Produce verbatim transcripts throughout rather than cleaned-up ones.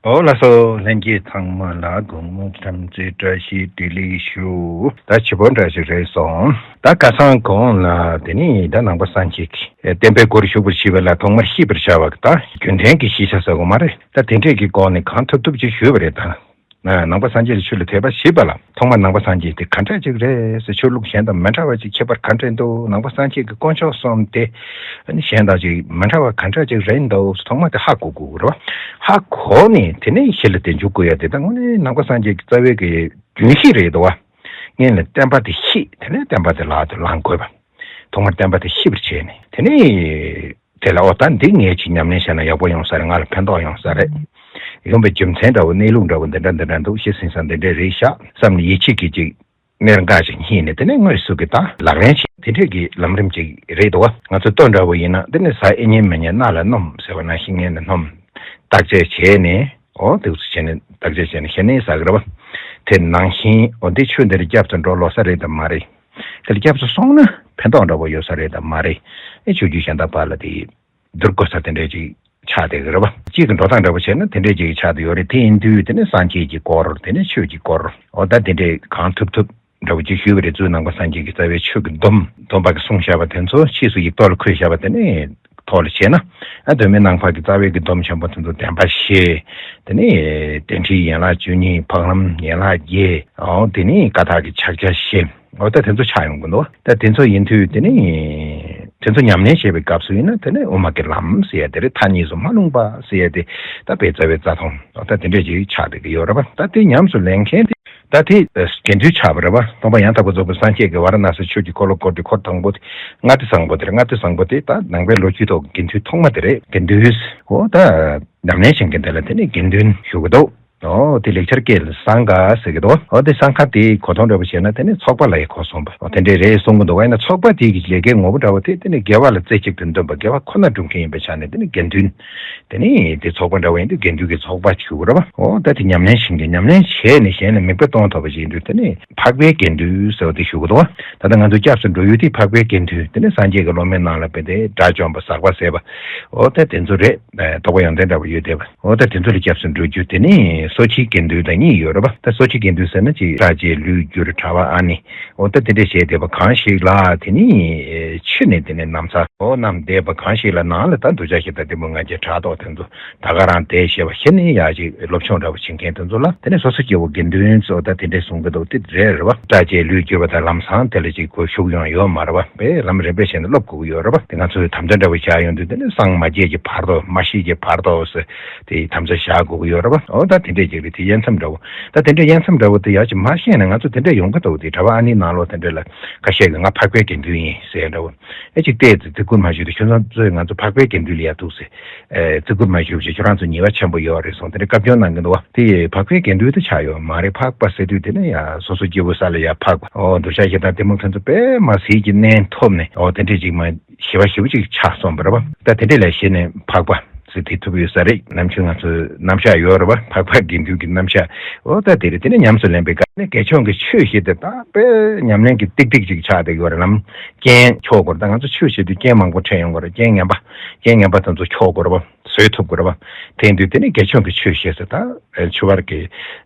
ཨོ་ལགས་སོ། ལྷན་རྒྱས་ཚང་མ་ལ་དགོང་མོ་བྱམས་བརྩེའི་བཀྲ་ཤིས་བདེ་ལེགས་ཞུ། ད་བྱེད་པོ་འདྲ་ཞིག་རེད་སོང་། ད་ཁ་སང་གོང་ལ་དེ་ནི་ད་ནང་པ་སངས་རྒྱས་ཀྱི་བསྟན་པའི་སྒོར་ཞུགས་པར་བྱེད་པ་ལ་ཐོག་མར་ཤེས་པར་བྱ་བ་ད་རྒྱུན་ལྡན་གྱི་ཤེས་བྱ་ཟེར་དགོས་མ་རེད། ད་དེ་འདྲས་ཀྱི་སྒོ་ནས་གང་ཐུབ་ཐུབ་ཅིག་ཞུས་པ་རེད་ད། ནང་པ་སངས་རྒྱས་ཀྱི་ཆོས་ལ་དད་པ་བྱེད་པ་ལ་ཐོག་མར་ནང་པ་སངས་རྒྱས་དེ་ག་འདྲ་ཅིག་རེད་ཟེར། ཆོས་ལུགས་གཞན་དང་མི་འདྲ་བ་ཅིག་ཁྱད་པར་ག་འདྲ་འདུག་ནང་པ་སངས་རྒྱས་ཀྱི་དཀོན་མཆོག་གསུམ་དེ་གཞན་དང་ཅིག་མི་འདྲ་བ་ག་འདྲ་ཅིག་རེད་འདུག་ཐོག་མར་དེ་ཧ་གོ་དགོས་རེད་བ། ཧ་གོ་ནས་དེ་ནས་གཞི་ལ་དེ་འཇུག་དགོས་ཡ་དེ་ད་དངོས་གནས་ནང་པ་སངས་རྒྱས་ཀྱི་རྩ་བའི་གི་རྒྱུན་ཤེས་རེད་འདུག་བ། སྔོན་ལ་བསྟན་པ་དེ་ཤེས། དེ་ནས་བསྟན་པ་དེ་ལག་ཏུ་བླང་དགོས་པ། ཐོག་མར་བསྟན་པ་དེ་ཤེས་པར་བྱས་ནས་དེ་ནས། དེ་ལ་ཨོ་ད་འདི་ངས་ཅིག་ཉམས་ལེན་བྱས་ན་ཡག་པོ་ཡོང་ས་རེད། ང་ལ་ཕན་ཐོགས་ཡོང་ས་རེད། ཡོང་པའི་རྒྱུ་མཚན་འདྲ་བོ་གནས་ལུགས་འདྲ་བོ་འདི་འདྲ་འདི་འདྲ་འདུག་ཤེས་ཟིན་ས་འདི་འདྲ་རེད་ཤག་བསམ་ནས་ཡིད་ཆེས་ཀྱིས་ཅིག་གནད་འགག་ཅིག་རྙེད་ནས་དེ་ནས་དངོས་སུ་གི་ད་ལག་ལེན་བྱེད་དེ་འདྲས་ཀྱི་ལམ་རིམ་ཅིག་རེད་འདུག་བ། ང་ཚོ་ལྟོ་འདྲ་བོ་ཡིན་ན་དེ་ནས་ཟ་ཨེ་ཉན་མི་ཉན་སྣ་ལ་སྣོམ་ཟེར་བ་ནང་བཞིན་ངས་ནས་སྣོམ། བརྟག་དཔྱད་བྱས་ནས་ཨོ་དེ་ཚོ་བྱས་ནས་བརྟག་དཔྱད་བྱས་ནས་ཞལ་ནས་ཟ་གི་རེད་བ། དེ་ནང་བཞིན་ཨོ་འདི་ཆོས་འདིར་སྐྱབས་སུ་འགྲོ་ལོ་ས་རེད་དམ་མ་རེད། དེར་སྐྱབས་སུ་སོང་ན་ཕན་ཐོགས་འདྲ་བོ་ཡོད་ས་རེད་དམ་མ་རེད། ཨེ་ཆོས་བརྒྱུད་གཞན་དག་བར་ལ་དེ་བསྡུར་དགོས་ས་དེ་འདྲས་ཅིག་ཆགས་བསྡད་ཀྱི་རེད་བ། གཅིག་གི་འགྲོ་སྟངས་འདྲ་བོ་བྱས་ན་དེ་འདྲས་ཅིག་ཆགས་བསྡད་ཡོད་རེད། དེ་ཡིན་དུས་དེ་ནས་སངས་རྒྱས་ཀྱི་སྐོར་དེ་ནས་ཆོས་ཀྱི་སྐོར་ཨོ་ད་དེ་འདྲས་གང་ཐུབ་ཐུབ་འདྲ་བོ་ཅིག་ཞུས་པ་རེད། གཙོས་ནང་པ་སངས་རྒྱས་ཀྱི་རྩ་བའི་ཆོས་ཀྱི་སྡོམ་སྡོམ་པ་གིས་གསུངས་བཞག་པ་དེ་ཚོ་ཕྱིས་སུ་ཡིག་ཐོག་ལ་འཁོད་བཞག་པ་དེ་ནས་ཐོག་ལ་བྱས་ན། ཨ་གདོད་མའི་ནང་པ་གི་རྩ་བའི་གི་སྡོམ་ཆེན་པོ་དེ་ཚོ་བདེན་པ་བཞི། དེ་ནས་རྟེན་འབྲེལ་ཡན་ལག་བཅུ་གཉིས། འཕགས་ལམ་ཡན་ལག་བརྒྱད། ཨོ་དེ་ནས་ཀ་དག་གི་ཕྱག་རྒྱ་བཞི། ཨོ་ད་དེ་ཚོ་ཆགས་ཡོང་གི་འདུག་ད་དེ་ཚོ་ཡིན་དུས་དེ་ནས་དེ་ཚོ་ཉམས་ལེན་བྱེད་པའི་སྐབས་སུ་ཡིན་ན་དེ་ནས་དབུ་མ་གི་ལམ་ཟེར་ཡ་དེ་རེད། མཐའ་གཉིས་སུ་མ་ལྷུང་པ་ཟེར་ཡ་དེ་ད་དཔེ་རྩ་བའི་རྩ་ལྟུང་ཨོ་ད་དེ་འདྲས་ཅིག་ཆགས་བསྡད་ཀྱི་ཡོད་རེད་པ། ད་དེ་ཉམས་སུ་ལེན་མཁན་དེ། ད་དེ་དགེ་འདུན་ཆགས་པ་རེད་བ། སྟོན་པ་ཡང་དག་པར་རྫོགས་པའི་སངས་རྒྱས་ཀྱིས་ཝཱ་ར་ཎཱ་སིར་ཆོས་ཀྱི་འཁོར་ལོ་བསྐོར་ཏེ་འཁོར་དང་པོ་དེ་ལྔ་སྡེ་བཟང་པོ་དེ་རེད། ལྔ་སྡེ་བཟང་པོ་དེ་ད་ནང་པའི་ལོ་རྒྱུས་ཐོག་དགེ་འདུན་ཐོག་མ་དེ་རེད། དགེ་འདུན་འོ་ད་ཉམས་ལེན་བྱེད་མཁན་དེ་ལ་དེ་ནི་དགེ་འདུན་ཞུ་གི་འདུག་ཨོ་དེ་ལེགས་སྦྱར་སྐད་ལ་སངྒ་ཟེར་གི་འདུག་ཨོ་དེ་སངྒ་དེ་གོ་མཐོང་འདྲ་པོ་བྱས་ན་དེ་ནི་ཚོགས་པ་ལ་ཡང་གོ་སོང་བ། ཨོ་དེ་འདྲས་རེད་གསུང་གི་འདུག་ཡིན་ན་ཚོགས་པ་དེ་གི་ལས་ཀའི་ངོ་བོ་འདྲ་བོ་དེ་དེ་ནི་དགེ་བ་ལ་རྩེ་གཅིག་ཏུ་འདུན་པ་དགེ་བ་ཁོ་ན་སྒྲུབ་མཁན་ཡིན་པའི་ཆ་ནས་དེ་ནི་དགེ་འདུན། དེ་ནི་དེ་ཚོགས་པ་འདྲ་བོ་ཡིན་དུས་དགེ་འདུན་གྱི་ཚོགས་པ་ཞུ་གི་རེད་བ། ཨོ་ད་དེ་ཉམས་ལེན་བྱེད་མཁན་ཉམས་ལེན་བྱས་ནས་གཞན་ལ་མིག་དཔེ་གཏོང་ཐུབ་པ་ཞིག་ཡིན་དུས་དེ་ནི་འཕགས་པའི་དགེ་འདུན་ཟེར་བ་དེ་ཞུ་གི་འདུག་བ། ད་ལྟ་ང་ཚོ་སྐྱབས་སུ་འགྲོ་ཡུལ་དེ་འཕགས་པའི་དགེ་འདུན་དེ་ནི་སངས་རྒྱས་ཀྱི་སློབ་མའི་ནང་ལ་དཔེ་དེ་དགྲ་བཅོམ་པ་ཟག་པ་ཟད་པ། ཨོ་ད་དེ་ཚོ་རེད། རྟོགས་པ་ཡོན་ཏན་འདྲ་བོ་ཡོད་བསྡད་པ། ཨོ་ད་དེ་ཚོ་ལ་སྐྱབས་སུ་འགྲོ་རྒྱུ་དེ་ནི་སོ་སྐྱེའི་དགེ་འདུན་དང་གཉིས་ཡོད་རེད་པ། ད་སོ་སྐྱེའི་དགེ་འདུན་ཟེར་ན་ཅིག་སྐྲ་བཅད་ལུས་བསྒྱུར་གྲྭ་པ་ཨ་ནི། ཨོ་ད་དེ་འདྲས་བྱས་བསྡད་པ་གང་ཞིག་ལ་དེ་ནི་ཆུ་ནས་དེ་ནས་ན་བཟའ་ཨོ་བསྣམས་བསྡད་པ་གང་ཞིག་ལ་ནང་ལ་ད་འདུལ་བྱ་ཞིག་དང་གཏི་མུག་ལྔ་བརྒྱ་ཕྲག་དོག་དེ་ཚོ་ད་ག་རང་བསྡད་བྱས་པ་ཞིག་ནི་ཡག་ཅིག་སློབ་སྦྱོང་འདྲ་བོ་བྱེད་མཁན་དེ་ཚོ་ལ་དེ་ནས་སོ་སོ་སྐྱེ་བོ་དགེ་འདུན་ཚོ་ད་དེ་འདྲས་གསུང་གི་འདུག་དེ་རེད་རེད་བ། སྐྲ་བཅད་ལུས་བསྒྱུར་བ་དང་ལམ་སང་དེ་ལ་ཅིག་གོ་ཤུགས་ཡོང་ཡོད་མ་རེད་བ། དཔེ་ལམ་རིམ་པས་བྱས་ནས་སློབ་དགོས་ཀྱི་ཡོད་རེད་བ། དེ་ང་ཚོས་དམ་བཅའ་འདྲ་བོ་བཞག་ཡོང་དུས་དེ་ནི་སངས་མ་རྒྱས་ཀྱི་བར་དོ་མ་ཤེས་ཀྱི་བར་དོ་ཟེར་དེ་དམ་བཅའ་བཞག་དགོས་ཀྱི་ཡོད་རེད་བ། འོ་ད་དེ་འདྲས་ཅིག་རེད། དེ་དབྱེ་མཚམས་འདྲ་བོ། ད་དེ་འདྲས་དབྱེ་མཚམས་འདྲ་བོ་དེ་ཡག་ཅིག་མ་ཤེས་ན་ང་ཚོ་དེ་འདྲས་ཡོང་གི་འདུག་དེ་གྲྭ་པ་ཨ་ནེའི་ནང་ལོགས་དེ་འདྲས་ལ་ཁ་ཤས་ཀྱིས་ང་འཕགས་པའི་དགེ་འདུན་ཡིན་ཟེར་འདྲ་བོ། ཨེ་ཅིག་བལྟས་ཚེ་བརྩི་བཀུར་མ་ཞུས་ཏེ་ཁྱོད་ཚོ་ཚོས་ང་ཚོ་འཕགས་པའི་དགེ་འདུན་ལ་ཡ་ཐུག་ཟེར། ཨེ་བརྩི་བཀུར་མ་ཞུས་ཅིག་ཁྱོད་རང་ཚོ་ཉེས་པ་ཆེན་པོ་ཡོད་རེད་གསུངས་དེ་འདྲ་བཀའ་བཀྱོན་གནང་གི་འདུག་བ། དེ་ཡི་འཕགས་པའི་དགེ་འདུན་དུ་ཆགས་ཡོད་མ་རེད། འཕགས་པ་ཟེར་དུས་དེ་ནི་ཡ་སོ་སོ་སྐྱེ་བོ་ས་ལ་ཡ་འཕགས་པ་ཨོ་འདུལ་བྱ་ཞེ་སྡང་གཏི་མུག་ཕན་ཚུན་དཔེ་མ་སྲིད་ཀྱི་གནས་ཐོབ་ནས་ཨོ་དེ་འདྲས་ཅིག་མ་ཞི་བ་ཞི་བ་ཅིག་ཆགས་སོང་བ་རེད་བ། ད་དེ་འདྲས་ལས་གཞི་ནས་འཕགས་པ་ཟེར་དེ་ཐུབ་ཡོད་ས་རེད། ནམ་རྒྱུན་ང་ཚོའི་རྣམ་གཞག་ཡོད་རེད་བ། འཕགས་པ་དགེ་འདུན་གྱི་རྣམ་གཞག་ཨོ་ད་དེ་རེད། དེ་ནས་ཉམས་སུ་ལེན་པའི་སྐབས་ནས་དགེ་སྦྱོང་གི་ཆོས་བཤད་དེ་ད་དཔེ་ཉམས་ལེན་གྱི་ཏིག་ཏིག་ཅིག་ཆགས་བསྡད་ཡོད་རེད། ལམ་རྐྱེན་འཁྱོག་དགོས་རེད། ད་ང་ཚོ་ཆོས་བཤད་དུས་རྐྱེན་མང་པོ་འཕྲད་ཡོང་དགོས་རེད། རྐྱེན་ངན་པ་རྐྱེན་ངན་པ་དེ་ཚོ་འཁྱོག་དགོས་རེད་བ། བཟོད་ཐུབ་དགོས་རེད་བ། དེ་ཡིན་དུས་དེ་ནི་དགེ་སྦྱོང་གི་ཆོས་བཤད་ཟེར་ད། ཆོས་པར་གྱི་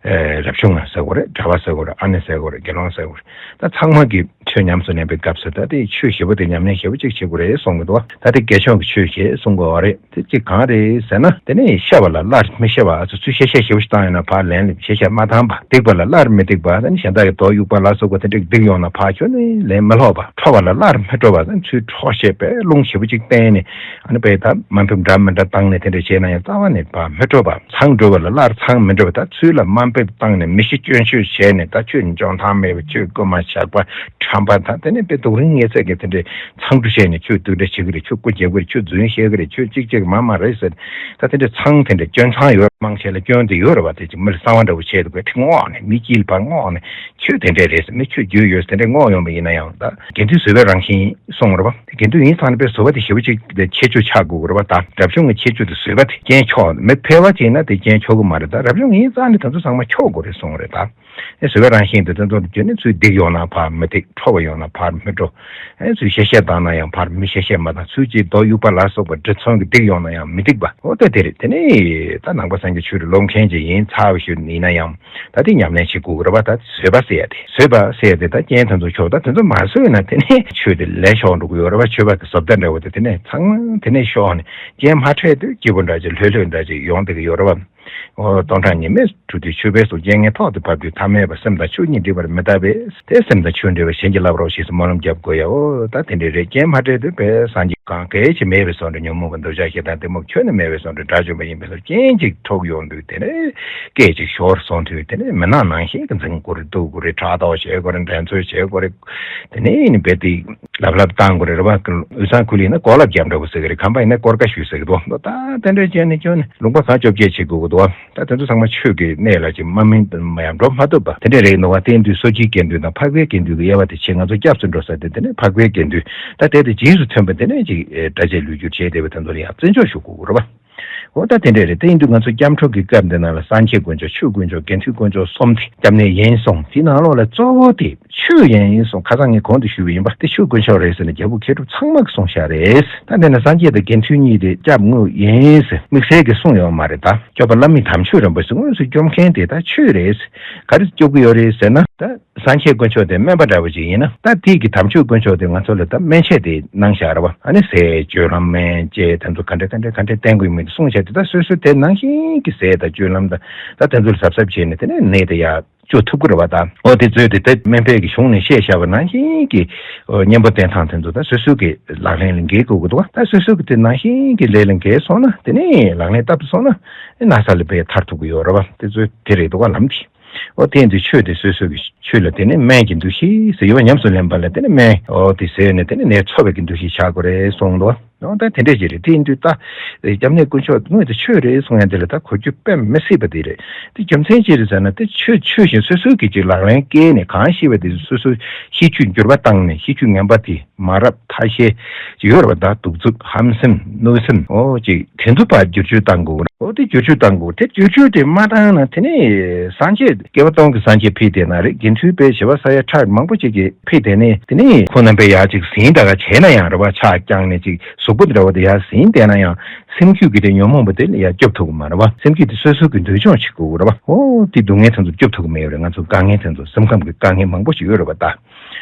རབ་བྱུང་ཟེར་དགོས་རེད། གྲྭ་པ་ཟེར་དགོས་རེད། ཨ་ནེ་ཟེར་དགོས་རེད། དགེ་སློང་ཟེར་དགོས་རེད། ད་ཚང་མ་གི་ཆོས་ཉམས་སུ་ལེན་པའི་སྐབས་སུ་ད་དེ་ཆོས་ཞེ་པོ་དེ་ཉམས་ལེན་ཞེ་པོ་ཅིག་བྱེད་དགོས་རེད་གསུང་གི་འདུག་ད་དེ་དགེ་སྦྱོང་གི་ཆོས་ཞེས་གསུང་དགོས་པ་རེད། དེ་ཅིག་གང་རེད་ཟེར་ན་དེ་ནི་བཤད་པ་ལ་སླར་མི་བཤད་པ། ཚུར་བཤད་བཤད་ཞེ་པོ་ཞིག་བཏང་ཡོད་ན་ཕར་ལན་བཤད་བཤད་མ་བཏང་པ། སྡིག་པ་ལ་སླར་མི་སྡིག་པ། དེ་ནི་གཞན་དག་གི་མདོག་དབྱུག་པ་ལ་སོགས་པ་དེ་འདྲ་སྡིག་ཡོང་ན་ཕར་ཁྱོན་ནས་ལན་མི་སློག་པ། ཁྲོ་བ་ལ་སླར་མི་ཁྲོ་བ། དེ་ཚུར་ཁྲོ་བཤད་པའི་རླུང་ཞེ་པོ་ཅིག་བསྟན་ནས་ཨ་ནི་དཔེ་ད་དམའ་འབེབས་འདྲ་མི་འདྲ་བཏང་ནས་དེ་འདྲ་བྱས་ན་ཡང་རྩ་བ་ནས་ཕར་མི་ཁྲོ་བ། མཚང་འདྲུ་བ་ལ་སླར་མཚང་མི་འདྲུ་བ། ད་ཚུར་ལ་དམའ་འབེབས་བཏང་ནས་མི་གཤིས་སྐྱོན་ཤོས་བྱས་ནས་ད་ཁྱོད་འཇོན་ཐང་མེད་པ། ཁྱོད་རྐུན་མ་ཇག་པ་ཁྲམ་པ། ད་དེ་ནས་དཔེ་སྡུག་རིང་ངེས་ཚད་ཀྱི་དེ་འདྲའི་མཚང་འདྲུ་བྱས་ནས་ཁྱོད་སྡུག་འདྲ་བྱེད་ཀྱི་རེད། ཁྱོད་སྐུ་རྒྱབ་ཀྱི་རེད། ཁྱོད་རྫུན་བཤད་ཀྱི་རེད། ཁྱོད་གཅིག་གཅིག་མ་མ་རེད་ཟེར། ད་དེ་འདྲའི་མཚང་དེ་འདྲ་སྐྱོན་མཚང་ཡོད། མང་ཆེ་ལ་སྐྱོན་དེ་ཡོད་རེད་བ། དེ་ཅིག་མི་ལ་གསང་བ་འདྲ་བོ་བྱས་འདུག་གས། དེ་བསྔོགས་ནས་མི་དཀྱིལ་བར་བསྔོགས་ནས་ཁྱོད་དེ་འདྲས་རེད་ཟེར་ནས་ཁྱོད་རྒྱུས་ཡོད་ཟེར་དེ་འདྲས་བསྔོགས་ཡོང་བ་ཡིན་ན་ཡང་། ད་དགེ་འདུན་བཟོད་པའི་རང་བཞིན་གསུངས་རེད་བ། དགེ་འདུན་ཡིན་ཙང་ནི་དཔེ་བཟོད་པ་དེ་ཞེ་པོ་ཅིག་དེ་ཁྱད་ཆོས་ཆགས་དགོས་ཀྱི་རེད་བ། ད་རབ་བྱུང་གི་ཁྱད་ཆོས་དེ་བཟོད་པ་དེ་རྐྱེན་འཁྱོག་མི་ཕལ་བ་ཅིག་ན་དེ་རྐྱེན་འཁྱོག་གི་མ་རེད། ད་རབ་བྱུང་ཡིན་ཙང་ནི་དེ་ཚོ་ཚང་མ་འཁྱོག་དགོས་རེད་གསུངས་རེད། ད་དེ་བཟོད་པའི་རང་བཞིན་དེ་དེ་ཚོ་བརྗོད་ནས་ཚུར་སྡིག་ཡོང་ན་ཕར་མི་སྡིག་ཁྲོ་བ་ཡོང་ན་ཕར་མི་ཁྲོ། ཨེ་ཚུར་གཤེ་གཤེ་བཏང་ན་ཡང་ཕར་མི་གཤེ་གཤེ་མ་བཏང་། ཚུར་ཅིག་མདོག་དབྱུག་པ་ལ་སོགས་པ་འདྲེ་ཚོང་གི་སྡིག་ཡོང་ན་ཡང་མི་སྡིག་པ། འོ་ད་དེ་རེད། དེ་ནས་ད་ནང་པ་སངས་ གི་ཆོས་རེད། སློབ་མཁན་ཅིག་ཡིན་ཚར་བ་ཞིག་ཡིན་ན་ཡང་། ད་དེ་ཉམས་ལེན་བྱེད་དགོས་ཀྱི་རེད་པ། ད་བཟོད་པ་ཟེར་ཡ་དེ། བཟོད་པ་ཟེར་ཡ་དེ་ད་རྐྱེན་དེ་ཚོ་ཆོག་ད་དེ་ཚོ་མ་བཟོད་ན་དེ་ནས་ཆོས་དེ་ལས་ཤོར་འགྲོ་གི་ཡོད་རེད་པ། ཆོས་པ་གི་བཟོ་ལྟ་འདྲ་བོ་དེ་དེ་ནས་ཚང་མ་དེ་ནས་ཤོར་ནས་རྐྱེན་མ་འཕྲད་དུས་སྐྱིད་པོ་འདྲ་ཅིག་ལྷོད་ལྷོད་འདྲ་ཅིག་ཡོང་བསྡད་ཀྱི་ཡོད་རེད་པ། ཨོ། སྟོང་ཕྲག་ཉི་མའི་འཕྲོ་དེ་ཆོས་པའི་སོགས་རྐྱེན་ངན་ཐོག་ཏུ་བབས་དུས་ཐ་མལ་པ་སེམས་དང་ཆོས་གཉིས་འདྲེས་པར་མི་ལྟ་བས། དེ་སེམས་དང་ཆོས་འདྲེས་པ་གཞན་གྱིས་བསླབ་རོགས་ཞེས་སུ་སྨོན་ལམ་རྒྱབ་དགོས་ཡ། ཨོ། ད་དེ་འདྲས་རེད། རྐྱེན་མ་འཕྲད་དུས་པའི་སངས་རྒྱས་གང་གལ་ཆེ་མེད་པའི་བཟོ་འདྲ། ཉོན་མོངས་པ་འདོད་ཆགས་ཞེ་སྡང་གཏི་མུག་ཁྱོན་ནས་མེད་པའི་བཟོ་འདྲ། དགྲ་བཅོམ་པ་ཡིན་པའི་བཟོ་འདྲ། རྐྱེན་གཅིག་ཐུག་ཡོང་དུས་དེ་ནས་སྐད་ཅིག་ཤོར་སོང་དུས་དེ་ནས་མི་སྣང་ནང་བཞིན་གྱི་འཛིང་དགོས་རེད། འདུག་དགོས་རེད། ཕྲག་དོག་བྱེད་དགོས་རེད། འགྲན་རྩོད་བྱེད་དགོས་རེད། དེ་ནས་ཡིན་ནི་རྦད་དེ་ལབ་ལབ་བཏང་དགོས་རེད། རེད་པ། དབུས་གཙང་ཁུལ་ཡིན་ན་གོ་ལ་རྒྱབ་འདྲ་བོ་ཟེར་གི་རེད། ཁམས་པ་ཡིན་ན་སྐོར་ཀ་ཞུས་ཟེར་གི་འདུག་ད་དེ་འདྲ་བྱས་ནས་ཁྱོན་ནས་ལུང་པ་གང་བཅོ་བརྒྱད་བྱེད་དགོས་གི་འདུག་ད་དེ་ཚོ་ཚང་མ་ཆོས་ཀྱི་གནས་ལ་ཅིག་མ་སྨིན་ཡང་འགྲོ་མ་ཐུབ་པ་དེ་འདྲ་རེད་འདུག་བ། དེ་ཡིན་དུས་སོ་སྐྱེའི་དགེ་འདུན་དང་འཕགས་པའི་དགེ་འདུན་གྱི་དབྱེ་བ་དེ་ཕྱེ། ང་ཚོ་སྐྱབས་སུ་འགྲོ་ས་དེ་དེ་ནས་འཕགས་པའི་དགེ་འདུན། ད་དེ་དེ་རྗེས་སུ་མཐུན་པ་དེ་ནས་ཅིག་སྒྲ་གཅན་ལུས་སྒྱུར་བྱས་བསྡད་པ་དེ་ཚོ་ལ་ཡང་བརྩི་འཇོག་ཞུ་དགོས་གི་རེད་པ། འོ་ད་དེ་འདྲ་རེད། དེ་ཡིན་དུས་ང་ཚོ་སྐྱབས་འགྲོ་གི་སྐབས་འདི་ནང་ལ་སངས་རྒྱས་དཀོན་མཆོག་ཆོས་དཀོན་མཆོག་དགེ་འདུན་དཀོན་མཆོག་གསུམ་དེ་སྐྱབས་གནས་ཡིན་གསུངས། དེ་ནང་ལོགས་ལ་གཙོ་བོ་དེ་ཆོས་ཡིན་གསུངས། ཁ་སང་ངས་གོང་དུ་ཞུས་པ་ཡིན་པ། དེ་ཆོས་དཀོན་མཆོག་རེད་ཟེར་ནས་རྒྱལ་པོ་མཁས་གྲུབ་ཚང་མ་གིས་གསུངས་བཞག་རེད། ད་དེ་ན་སངས་རྒྱས་དང་དགེ་འདུན་གཉིས་དེ་སྐྱབས་དངོས་ཡིན་ཟེར་དམིགས་བསལ་གྱིས་གསུངས་ཡོད་མ་རེད། ད་སྐྱོབ་པ་བླ་མེད་དམ་ཆོས་རིན་པོ་ཆེ་དངོས་སུ་སྐྱོབ་མཁན་དེ་ད་ཆོས་རེད། ག་རེ་སྐྱོབ་ཀྱི་ཡོད་རེད་ཟེར་ན། ད་སངས་རྒྱས་དཀོན་མཆོག་དེ་སྨན་པ་འདྲ་བོ་ཅིག་ཡིན་ན། ད་དེ་གི་དམ་ཆོས་དཀོན་མཆོག་དེ་ང་ཚོ་ལ་ད་སྨན་དཔྱད་དེ་གནང་བཞག་རེད་བ། ཨ་ནི་ཟས་སྤྱོད་ལམ་སྨན་དཔྱད་དེ་ཚོ་ག་འདྲ་ག་འདྲ་ག་འདྲ་བསྟེན་དགོས་མིན་དེ་གསུངས་བཞག་དེ། ད་སོ་སོ་དེ་ནང་བཞིན་གྱི་ཟས་དང་སྤྱོད་ལམ་དང་ད་དེ་ཚོ་ལ་གཟབ་གཟབ་བྱས་ནས་དེ་ནས་ནད་དེ་ཡར་གཅོད་ཐུབ་ཀྱི་རེད་བ། ད་འོ་དེ་ཚོས་དེ་ད་སྨན་པའི་གི་གཞུང་ནས་བཤད་བཞག་པ་ནང་བཞིན་གྱི་ཨོ་གཉེན་པོ་བསྟེན་སྟངས་དེ་ཚོ་ད་སོ་སོ་གི་ལག་ལེན་ལ་འགེལ་དགོས་ཀྱི་འདུག་བ། ད་སོ་སོ་གི་དེ་ནང་བཞིན་གྱི་ལས་ལ་འགེལ་སོང་ན་དེ་ནས་ལག་ལེན་བསྟར་དུ་སོང་ན་ན་ཚ་ལས་པས་ཐར་ཐུབ་ཀྱི་ཡོད་རེད་བ། དེ་ཚོ་དེ་རེད་འདུག་བ། ལམ་དེ། ཨོ་དེ་ཡིན་དུས་ཆོས་དེ་སོ་སོ་གི་ཆོས་ལ་དེ་ནས་སྨན་གྱི་འདུ་ཤེས་ཟེར་ཡོད་པ། ཉམས་སུ་ལེན་པ་ལ་དེ་ནས་སྨན་ཨོ་དེ་ཟོས་ནས་དེ་ནས་ནད་འཚོ་བའི་གི་འདུ་ཤེས་བཞག་དགོས་རེད་གསུངས་འདུག་ཨོ་ད་དེ་འདྲས་ཅིག་རེད། དེ་ཡིན་དུས་ད་སྐྱབས་གནས་དཀོན་མཆོག་དངོས་དེ་ཆོས་རེད་གསུང་ཡ་དེ་ལ་ད་གོ་རྒྱུ་དཔེ་མི་སྲིད་པ་དེ་རེད། དེ་རྒྱུ་མཚན་ཅི་རེད་ཟེར་ན། དེ་ཆོས་ཆོས་བཞིན་སོ་སོའི་གི་ཅིག་ལག་ལེན་བཀལ་ནས་གང་ཤེས་པ་དེ་སོ་སོའི་ཤེས་རྒྱུད་འགྱུར་བ་བཏང་ནས་ཤེས་རྒྱུད་ངན་པ་དེ་མ་རབས་ཐ་ཤལ་ཅིག་ཡོད་རེད་བ། ད་གདུག་རྩུབ་ཧམ་སེམས་གནོད་སེམས་ཨོ་ཅིག་དེ་ཚོ་ཕར་བསྒྱུར་བཅོས་བཏང་དགོས། འོ་དེ་བསྒྱུར་བཅོས་བཏང་དགོས། དེ་བསྒྱུར་བཅོས་དེ་མ་བཏང་ན་དེ་ནས་སངས་རྒྱས་བསྐལ་པ་སྟོང་གི་སངས་རྒྱས་ཕེབས་བསྡད་ན་རེད། དགེ་འདུན་པའི་ཞི་བ་ས་ཡ་ཁྲ་མང་པོ་ཅིག་གིས་ཕེབས་བསྡད་ནས་དེ་ནས་ཁོང་རྣམ་པས་ཡར་ཅིག་ཟིན་ད་ག་བྱས་ན་ཡང་རེད་བ། ཕྱག་བརྐྱངས་ནས་ཅིག་གཟུགས་པོ་འདྲ་བོ་དེ་ཡར་ཟིན་བསྡད་ན་ཡང་སེམས་རྒྱུད་ཀྱི་དེ་ཉོན་མོངས་པ་དེ་ཡར་སྐྱོབ་ཐུབ་ཀྱི་མ་རེད་བ། སེམས་རྒྱུད་དེ་སོ་སོ་གི་འདུལ་སྦྱོང་བྱེད་དགོས་རེད་བ། ཨོ་དེ་སྡུག་བསྔལ་དེ་ཚོ་སྐྱོབ་ཐུབ་ཀྱི་མེད་རེད། ང་ཚོ་དཀའ་ངལ་དེ་ཚོ་སེམས་ཁམས་ཀྱི་དཀའ་ངལ་མང་པོ་ཞིག་ཡོད་རེད་བ། ད།